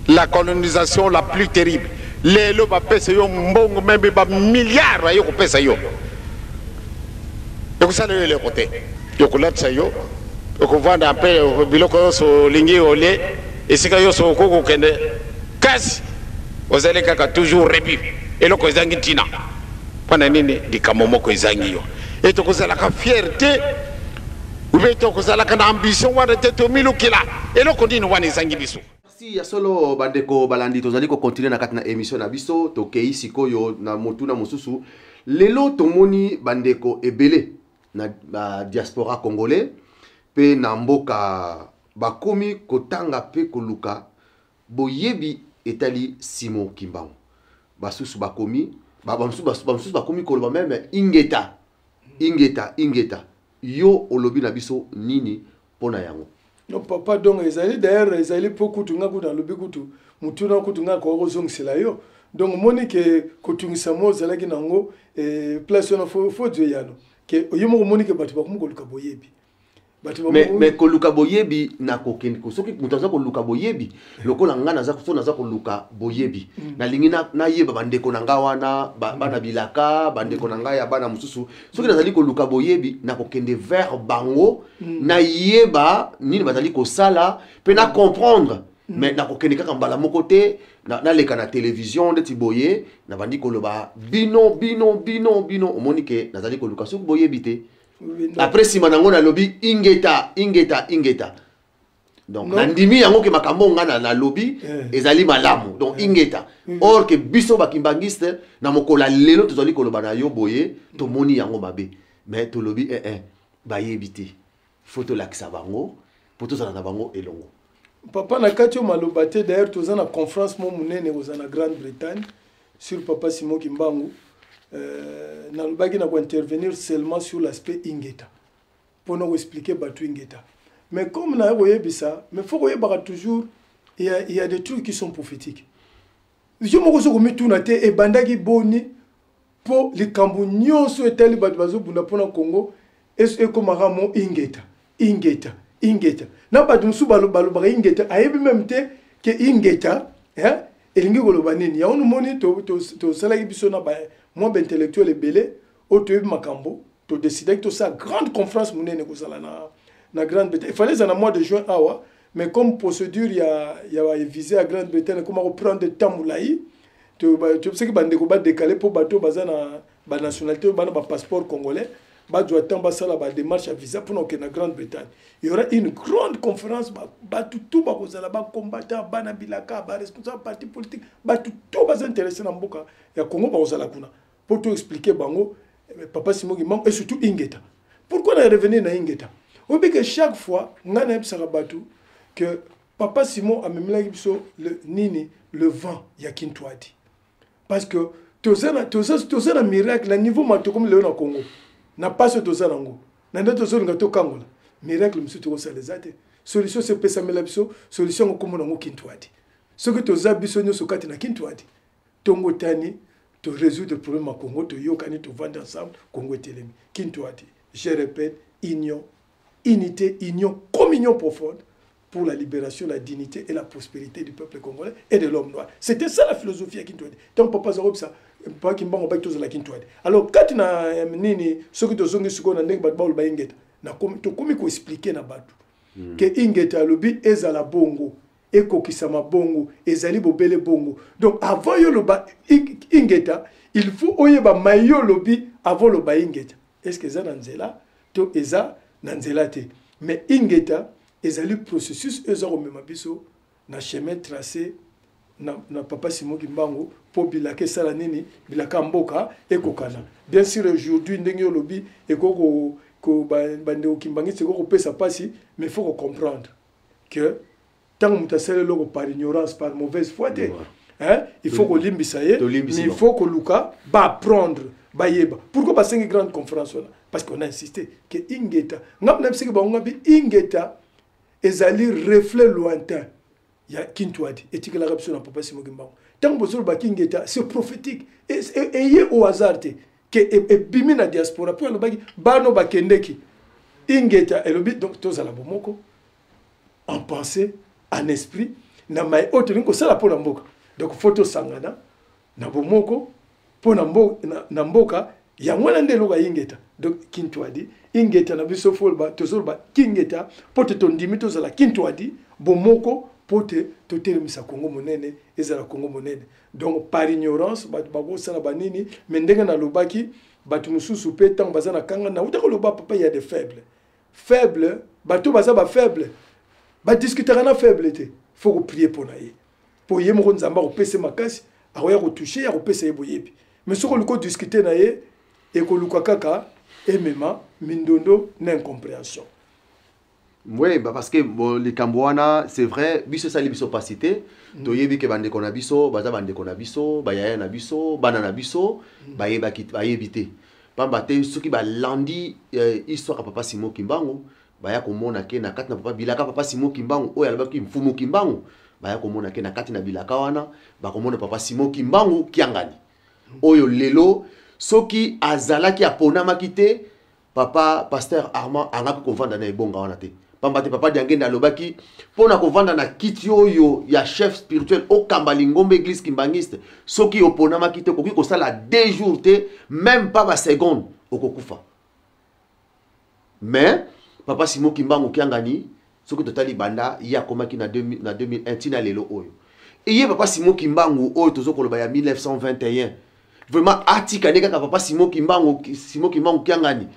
La colonisation la plus terrible, lelo bapesa yo mbongo, même bamilliard baye kopesa yo, ekosala yo eloko te. Ekolatisa yo, okovanda mpe biloko nyonso olingi, olie esika nyonso okoki kokende, kasi ozali kaka toujours rebu. Eloko ezangi ntina mpo na nini? Likambo moko ezangi yo. E tokozalaka fier te, ube tokozalaka na ambition wana te. Tomilukila eloko nini wana ezangi biso. Merci. Ya solo, bandeko balandi, tozali kocontinue na kati na émission na biso. Tokei sikoyo na motuna mosusu. Lelo tomoni bandeko ebele na badiaspora congolais mpe na mboka bakomi kotanga mpe koluka boyebi etali Simon Kimbangu. Basusu bakomi bamosusu bakomi koloba même ingeta, ingeta, ingeta. Yo olobi na biso nini mpo na yango? Non papa, donc ezali, d'ailleurs ezali mpo kutu nga kutu nalobi kutu mutuna kutu nga akoka kozongisela yo. Donc omoni ke kotungisa mo ozalaki nango place wana, fo zwa eyano ke yo moko omoni ke bato bakomi koluka boyebi. Bato mais koluka boyebi na kokende, soki moto aza koluka boyebi lokola nga naza, so naza koluka boyebi, nalingi nayeba bandeko na nga wana, bana bilaka, bandeko na ngai ya bana mosusu, soki nazali koluka boyebi, nakokende vers bango, nayeba nini bazali kosala mpe na comprendre. Mais nakokende kaka mbala moko te, naleka na télévision ndeti boye, nabandi koloba bino, bino, bino, bino. Omoni ke nazali koluka soki boyebi te. Après nsima nango nalobi ingeta, ingeta, ingeta. Donc nandimi yango ke makambo nga nalobi ezali malamu, donc ingeta. Or ke biso bakimbangiste na mokolo ya lelo tozali koloba na yo boye, tomoni yango mabe, mais tolobi eh, bayebi te, fo tolakisa bango mpo tozala na bango elongo. Papa, na kati oyo maloba te. D'ailleurs toza na conférence mo monene kozala na Grande-Bretagne sur papa Simon Kimbangu. Nalobaki na kointervenir seulement sur l'aspect ingeta mpona koexpliquer bato ingeta. Mais comme naye koyebisa, mais faut koyebaka toujours, il y a des trucs qui sont prophétiques. Yo moko soki komituna te ebandaki boni mpo likambo nyonso etali bato bazobunda mpona Congo ekomaka mo ingeta, ingeta, ingeta. Na bato mosusu balobaka ingeta, ayebi même te ke ingeta elingi koloba nini. Yango nomoni tosalaki biso na mwa baintellectuel ebele oyo toyebi makambo, todecidaki tosala grande conférence monene kozala na Grande Bretagne. Efale eza na mois de juin awa. Mais comme procédure ya bavisa ya Grande Bretagne ekoma koprendre temps molai, tobisaki bandeko badécaler mpo bato baza na banationalité oyo bana bapasseport congolais bazwa temps basala badémarche ya visa mpona kokende na Grande Bretagne. Il y aura une grande conférence, bato tu bakozala, bacombattant, bana bilaka, baresponsable parti politique, bato to baza intéressé na mboka ya Congo bakozala kuna mpo to expliquer bango papa Simon Kimbangu et surtout Ingeta. Pourquoi na revenir na Ingeta? Oyebi ke chaque fois ngai nayebisaka bato que papa Simon amemelaki biso le, nini, le vent ya Kintwadi, parce que toza na, toza na miracle na niveau ma tokomi lelo na Congo, na pasi oyo toza nango, na nde tozolinga tokangola, miracle mosusu tokosala eza te. Solution so epesamela biso, solution yango kombo nango Kintwadi. Soki toza biso nyonso kati na Kintwadi, ntongo tani torésoudre problème ya Congo, toyokani, tovandi ensemble, Congo etelemi. Kintwadi, je répète, union, unité, union, communion profonde pour la libération, la dignité et la prospérité du peuple congolais et de l'homme noir. C'était ça la philosophie ya Kintwadi. Donc papa Zarob ça, papa Kimbangu baki tozala Kintwadi. Alors kati na nini, soki tozongi sikoyo na ndenge bato baloba Ingeta, na tokomi koexpliquer na bato ke Ingeta alobi ezala bongo, ekokisama bongo, ezali bobele bongo. Donc avant yo loba Ingeta, il faut oyeba mai yo lobi avant loba Ingeta. Est-ce que eza na nzela to eza na nzela te? Mais Ingeta ezali processus oyo eza komema biso na chemin tracé na papa Simon Kimbangu mpo bilaka esala nini, bilaka mboka ekokana. Bien sûr, aujourd'hui ndenge olobi, ekoki bandeko kimbangisi, ekoki kopesa mpasi, mais il faut kocomprendre que ntango moto asali eloko par ignorance, par mauvaise foi te, hein? Il faut kolimbisa ye, mais il faut koluka baapprendre, bayeba pourquoi basengi grande conférence wana, parce qu'on a insisté que Ingeta, ngambo na bisiki bango ngabi Ingeta ezali reflet lointain ya Kintwadi etikelaka biso na papa Simon Kimbangu. Ntango bozolobaki Ingeta, c'est prophétique, eye au hasard te ke ebimi na diaspora mpo alobaki bano bakendeki Ingeta elobi. Donc tozala bomoko en pensée, en esprit, na mai oyo tolingi kosala mpo na mboka. Donc faut tosangana na bomoko mpo na mboka. Yango wana nde eloko ya Ingeta. Donc Kintwadi, Ingeta na biso, fo tozoloba Kingeta mpo te tondimi tozala Kintwadi, bomoko mpo te totelemisa Kongo monene, ezala Kongo monene. Donc par ignorance bato bakosala banini, mais ndenge nalobaki, bato mosusu mpe ntango baza na kanga, nauta koloba papa, ya de faible faible, bato baza bafaible, badiscutaka na faible te. Faut koprier mpo na ye, mpo ye moko Nzambe akopesa makasi, akoya kotoucher, akopesa ye boyebi. Mais soki oluki odiscuter na ye, ekoluka kaka emema mindondo na incompréhension. Oui, bah parce que bon, likambo wana, c'est vrai, biso esali biso pasi te. Toyebi ke bandeko na biso baza bandeko na biso, bayaya na biso, bana na biso, bayebaki, bayebi te, pamba te soki balandi histoire ya papa Simon Kimbangu, baya komona ke na kati na papa bilaka papa Simon Kimbangu oyo alobaki Mfumu Kimbangu, baya komona ke na kati na bilaka wana bakomona papa Simon Kimbangu Kiangani oyo lelo. Soki azalaki aponamaki te, papa pasteur Armand angaki kovanda na ebonga wana te, pamba te papa Diangende alobaki mpo na kovanda na kiti oyo ya chef spirituel, okamba lingomba église kimbangiste, soki oponamaki te, okoki kosala 2 jours te, même pas baseconde, okokufa. Mais papa Simon Kimbangu Kiangani, soki totali banda ye akomaki na 2001 ntina lelo oyo, eye papa Simon Kimbangu oyo tozokoloba ya 1921, vraiment atika nde kaka papa Simon Kimbangu, Simon Kimbangu Kiangani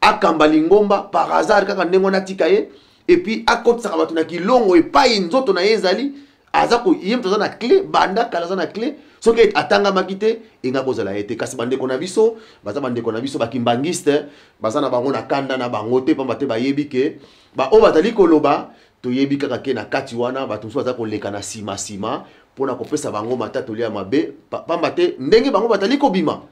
akamba lingomba par hasard kaka ndenge wana, atika ye et puis akotisaka bato na kilongo epai nzoto na ye ezali, aza ko ye moto aza na clé banda kala, aza na clé. Soki atangamaki te, enga kozala ye te. Kasi bandeko na biso baza bandeko na biso bakimbangiste, baza na bango na kanda na bango te, pamba te bayebi ke baoyo bazali koloba, toyebi kaka ke na kati wana bato mosusu baza koleka na nsima nsima mpona kopesa bango matatoli ya mabe, pamba te ndenge bango bazali kobima,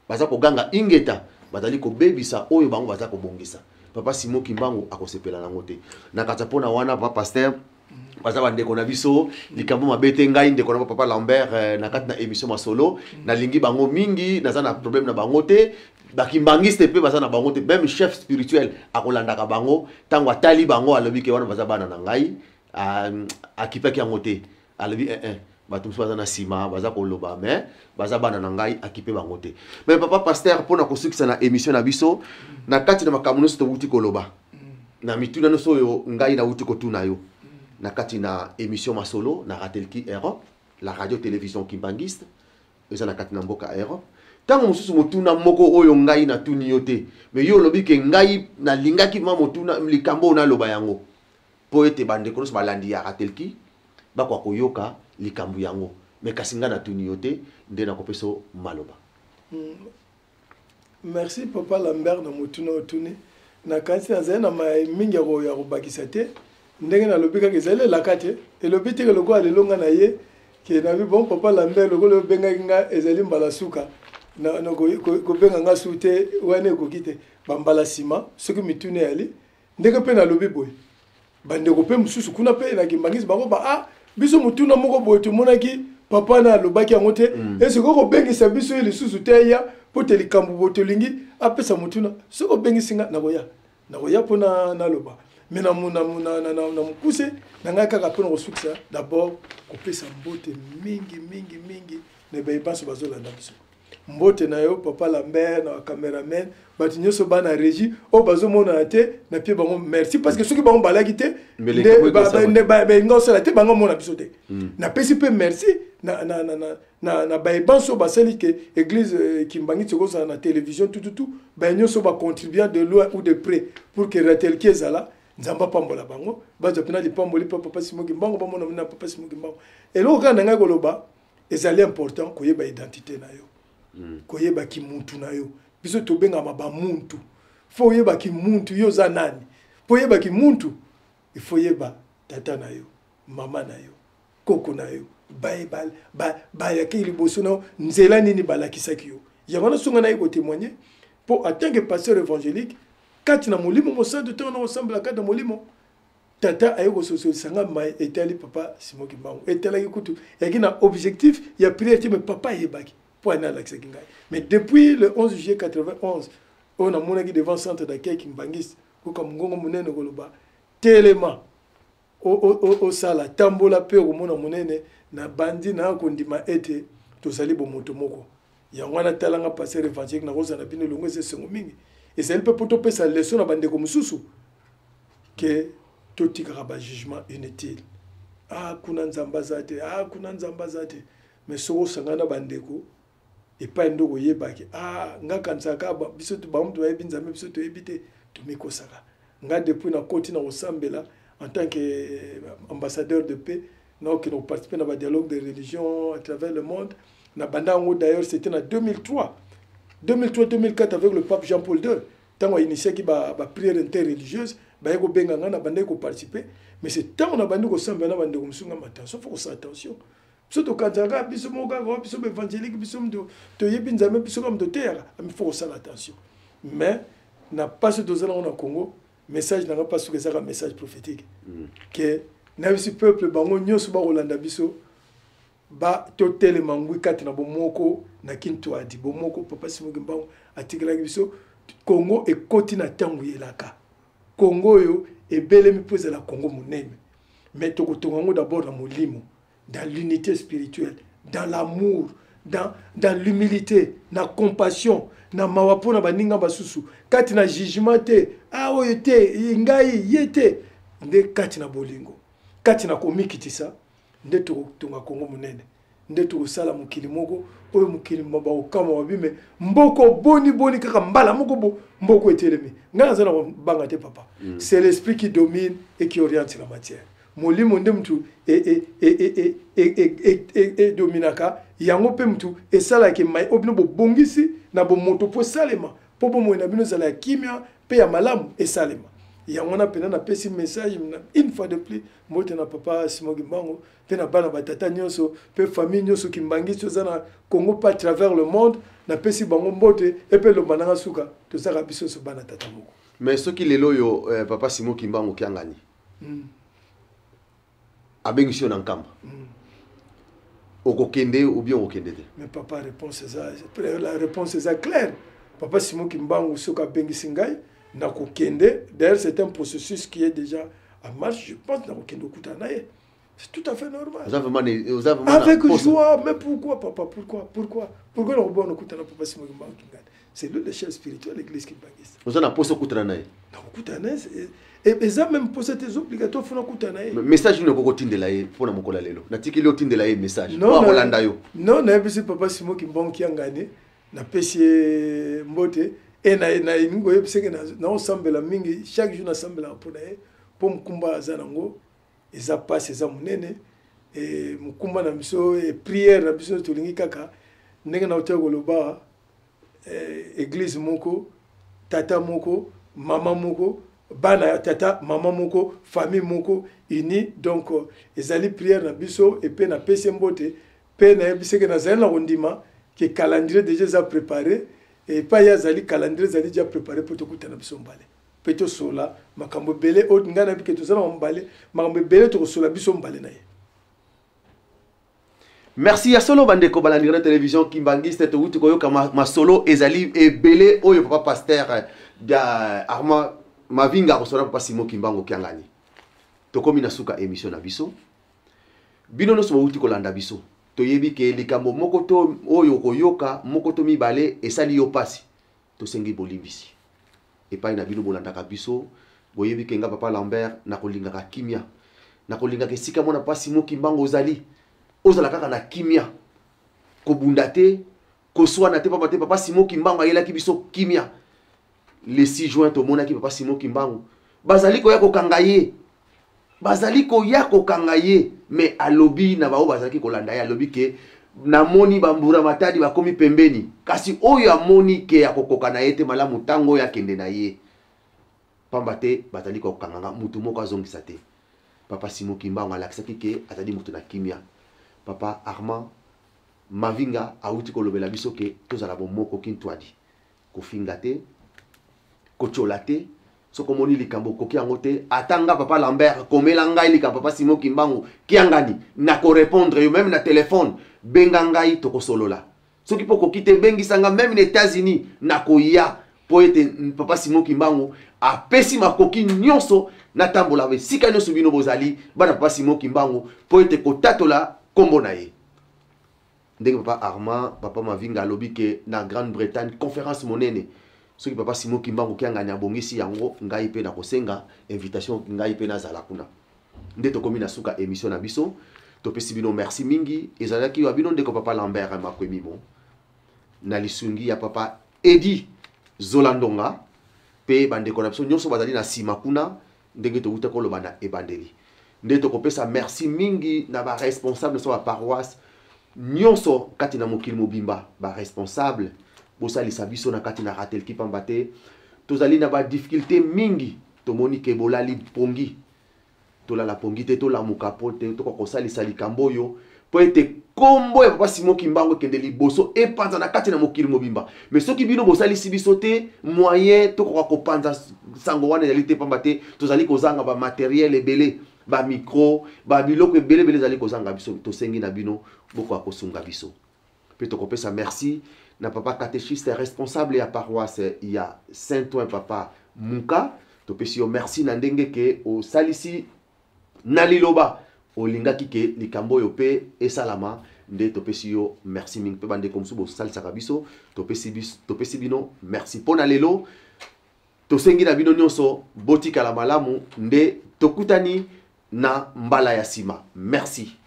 baza koganga Ingeta, bazali kobebisa oyo bango baza kobongisa. Papa Simon Kimbangu akosepela nango te na kati ya mpona wana. Papa pasteur, baza bandeko na biso, likambo mabe te. Ngai ndeko na papa Lambert na kati na émission Masolo, nalingi bango mingi, naza na problème na bango te. Bakimbangiste mpe baza na bango te. Même chef spirituel akolandaka bango, ntango atali bango alobi ke wana baza bana na ngai, akipaki yango te. Alobi eh, eh, bato mosusu baza na nsima baza koloba, mais baza bana na ngai, akipe bango te. Mais papa pasteur, mpona kosukisa na émission na biso, na kati na makambo nyonso towuti koloba, na mituna nyonso oyo ngai nawuti kotuna yo. Na kati na émission Masolo na Ratelki Europe, la radio télévision kimbanguiste, eza na kati na mboka Europe. Ntango mosusu motuna moko oyo ngai natuni yo te, mais yo olobi ke ngai nalingaki ma motuna likambo oyo naloba yango mpo ete bandeko nyonso balandi ya Ratelki bakoka koyoka likambo yango, mais kasi ngai natuni yo te, nde nakopesa yo maloba. Merci papa Lambert na motuna otuni. Nakanisi nazali na mai mingi ya kobakisa te. Ndenge nalobi kaka ezali elaka te, elobi te ke lokola lelo nga na ye ke nabi bon papa Lambert lokola obengaki nga ezali mbala suka na, na kobenga nga su te, wana ekoki te. Bambala nsima soki mituna eyali ndenge mpe nalobi boye, bandeko mpe mosusu kuna mpe na Kimbanguiste bango ba ah biso motuna moko boye tomonaki papa na alobaki yango te, esikoki kobengisa biso ye lisusu te aya mpo te likambo boye tolingi apesa motuna. Soki obengisi nga nakoya, nakoya mpo naloba. Mais na mokuse na ngai kaka mpona kosukisa, d'abord kopesa mbote mingi mingi mingi na baye banso bazolanda biso. Mbote na yo papa Lambert, na cameraman, bato nyonso bana régie oyo bazomonana te, na pie bango merci, parce que soki bango balaki te nde balinga osala te, bango mona biso te. Napesi mpe merci na baye banso basali ke église Kimbanguiste ekozala na télévision tututu, baye nyonso bacontribuant de loin ou de près pour que Ratelki ezala. Nzambe apambola bango, bazwa mpena lipamboli mpe papa Simon Kimbangu bamona na papa Simon Kimbangu. Eloko kaka na ngai koloba, ezali important koyeba identité na yo, koyeba kimuntu na yo. Biso tobengama bamuntu, fo oyeba kimuntu yo oza nani. Mpo oyeba kimuntu, il faut oyeba tata na yo, mama na yo, koko na yo, bayaki liboso na yo, nzela nini balakisaki yo. Yango wana songa na ye kotémoigner mpo en tant que pasteur évangélique kati na molimo mosantu, ntango na kosambela kati na molimo, tata aye kososolisa nga mai etali papa Simon Kimbangu. Etalaki kutu eyaki na objectif ya prière te, mais papa ayebaki mpo ani alakisaki ngai. Mais depuis le 11 juillet 91 oyo namonaki devant centre d'accueil kimbanguiste, koka mongongo monene koloba telema osala tambola mpe okomona monene, na bandi na kondima ete tozali bomoto moko. Yango wana talanga pasteur évangélique nakozala na bino elongo, eza esengo mingi. Ezali mpe mpo topesa leson na bandeko mosusu ke totikaka bajugement inutile. Ah, kuna nzambe aza te, ah, kuna nzambe aza te. Mais soki osangana na bandeko epai nde okoyebaki, ah, nga kanisaka biso bango moto bayebi nzambe, biso toyebi te, tomikosaka. Nga depuis nakoti na kosambela en tant que ambassadeur de paix, naokende koparticipe na badialogue de religion à travers le monde. Na banda yango d'ailleurs c'était na 2003, 2003 2004 avec le pape Jean-Paul II, ntango ainitiaki baprière interreligieuse, baye kobenga ngai, na bandaki koparticipe. Mais c'est ntango na bandi kosambela na bandeko mosusu, nga attention, faut kosala attention. Biso tokanzaka biso moko kaka, biso baévangélique, biso toyebi nzambe, biso kaka moto teyaka, mais faut kosala attention. Mais na mpasi tozala ngo na Congo, message nanga mpasi soki ezaka message prophétique ke nayebisi peuple bango nyonso bakolanda biso, ba totelema ngwi kati na bomoko na kintwadi bomoko papa Simon Kimbangu atikelaki biso. Congo ekoti na ntango elaka Congo oyo ebelemi mpo ezala Congo monene, mais tokotonga yango d'abord na molimo, dans l'unité spirituelle, dans l'amour, dans l'humilité, na compassion, na mawa mpona baninga basusu, kati na jugement te, ah oyo te ngai ye te, nde kati na bolingo, kati na komikitisa, nde tokotonga Kongo monene, nde tokosala mokili moko oyo mokili bakokama babi me mboko boni boni kaka mbala moko bo mboko etelemi. Ngai naza na kobanga te papa. C'est l'esprit qui domine et qui oriente la matière. Molimo nde mutu edominaka yango, mpe mutu esalaka mai oyo bino bobongisi na bomoto mpo esalema, mpo bomoi na bino ezala ya kimia mpe ya malamu esalema. Yango wana mpena napesi message une fois de plus, mbote na papa Simon Kimbangu mpe na bana batata nyonso mpe famille nyonso kimbanguiste oza na Congo pa travers le monde, napesi bango mbote. Epe elomba nanga suka, tozalaka biso nyonso bana tata moko. Mais soki lelo oyo papa Simon Kimbangu Kiangani abengisi yo na nkamba, okokende ou bien okokende te? Mais papa, réponse eza, la réponse eza claire. Papa Simon Kimbangu soki abengisi ngai, nakokende. D'ailleurs c'est un processus qui est déjà en marche, je pense nakokende okutana na ye, c'est tout à fait normal. Vraiment, avec joie. Mais pourquoi papa, pourquoi, pourquoi, pourquoi nakobona okutana papa Simon Kimbangu Kiangani? C'est lui le chef spirituel de l'église kimbanguiste. Oza na posa okutana na ye? Nakokutana na ye, eza même posa te, eza obligatoire, fona okutana na ye. Message nini okoki kotindela ye mpona mokolo ya lelo? Natikeli otindela ye message mpo akolanda yo. Non, nayebisi papa Simon Kimbangu Kiangani, napesi ye mbote e nalingi koyebisa ke naosambela mingi, chaque jour nasambelaka mpo na ye, mpo mokumba aza nango eza mpasi, eza monene. E mokumba na biso e prière na biso, tolingi kaka ndenge nauti koloba, église moko, tata moko, mama moko, bana ya tata mama moko, famille moko uni. Donc ezali prière na biso. Epe napesi ye mbote mpe nayebisi ke nazali na kondima ke calendrier déjà eza préparé epai ye azali, calendrier ezali déjà préparé mpo tokutana biso mbale mpe tosola makambo ebele oyo ngai nayebi ke toza na mibale, makambo ebele tokosola biso mbale na ye. Merci ya solo, bandeko balandi na télévision Kimbanguiste. Towuti koyoka masolo ezali ebele oyo papa pasteur ya Armand Mavinga akosola papa Simon Kimbangu Kiangani. Tokomi na suka émission na biso. Bino nyonso bowuti kolanda biso, toyebi ke likambo moko to oyo koyoka moko to mibale esali yo pasi, tosengi bolimbisi epai na bino bolandaka biso. Boyebi ke nga papa Lambert nakolingaka kimia, nakolingaka esika mwana papa Simon Kimbangu ozali, ozala kaka na kimia, kobunda te, koswana te, pamba te papa Simon Kimbangu ayelaki biso kimia. Le 6 juin tomonaki papa Simon Kimbangu bazali koya kokanga ye, bazali koya kokanga ye, me alobi na baoyo bazalaki kolanda ye, alobi ke namoni bambura matadi bakomi pembeni, kasi oyo amoni ke akokoka na ye te, malamu ntango oyo akende na ye, pamba te bazali kokanga nga, mutu moko azongisa te. Papa Simon Kimbangu alakisaki ke azali moto na kimia. Papa Armand Mavinga awuti kolobela biso ke tozala bomoko, kintwadi, kofinga te, kotyola te. Soki omoni likambo okoki yango te, ata nga papa Lambert, komela ngai likambo papa Simon Kimbangu Kiangani, nakorépondre yo meme na telefone. Benga ngai, tokosolola. Soki mpo okoki te, bengisa nga meme na États-Unis, nakoya, mpo ete papa Simon Kimbangu apesi makoki nyonso natambola esika nyonso bino bozali bana papa Simon Kimbangu, mpo ete kotatola nkombo na ye. Ndenge papa Armand, papa Mavinga alobi ke na Grande-Bretagne conférence monene, soki papa Simon Kimbangu Kiangani abongisi yango, ngai mpe nakosenga invitation, ngai mpe nazala kuna. Nde tokomi na suka émission na biso, topesi bino merci mingi. Ezalaki wa bino ndeko papa Lambert Makwemimo na lisungi ya papa Edi Zolandonga mpe bandeko na biso nyonso bazali na nsima kuna. Ndenge towuta koloba na ebandeli, nde tokopesa merci mingi na baresponsable nyonso ba paroisse nyonso kati na mokili mobimba. Baresponsable, bosalisa biso na kati na Ratelki, pamba te tozali na badifficulté mingi. Tomoni ke bolali pongi, tolala pongi te, tolamuka mpo te tokoka kosalisa likambo oyo, mpo ete kombo ya papa Simon Kimbangu ekende liboso, epanza na kati na mokili mobimba. Me soki bino bosalisi biso te, moyen tokoka kopanza sango wana ezali te, pamba te tozali kozanga bamateriel ebele, bamicro, babiloko ebele ebele ezali kozanga biso. Tosengi na bino bokoka kosunga biso. Mpe tokopesa merci na papa catéchiste responsable ya paroisse ya Saint-Ouen, papa Muka. Topesi yo merci na ndenge ke osalisi na liloba olingaki ke likambo oyo mpe esalama. Nde topesi yo merci mingi. Mpe bandeko mosusu bosalisaka biso, topesi bino merci. Mpo na lelo, tosengi na bino nyonso botikala malamu. Nde tokutani na mbala ya nsima. Merci.